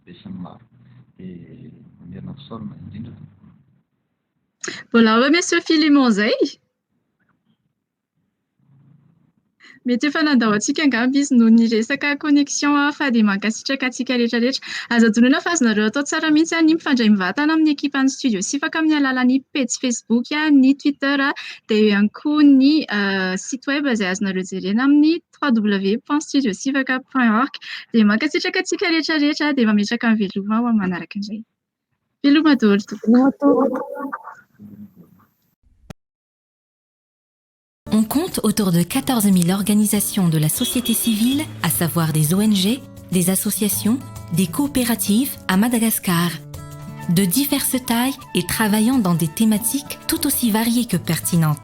besinimaro. Dia mamerina fisaorana indrindra tompoko. Mbola ao ve Monsieur Philemon izay? Mety efa nandao antsika angamba izy noho ny resaka connexion fa dia mankasitraka antsika rehetrarehetra. Aza adinoina fa azonareo atao tsara mihitsy ny mifandray mivantana amin'ny ekipan'ny Studio Sifaka amin'ny alalan'ny pejy Facebook, ny Twitter, dia eo ihany koa ny site web izay azonareo jerena amin'ny www.studiosifaka.org. Dia mankasitraka antsika rehetrarehetra, dia mametraka ny veloma ho amin'ny manaraka indray. Veloma daholo tompoko. Veloma tompoko. On compte autour de 14 000 organisations de la société civile, à savoir des ONG, des associations, des coopératives à Madagascar, de diverses tailles et travaillant dans des thématiques tout aussi variées que pertinentes.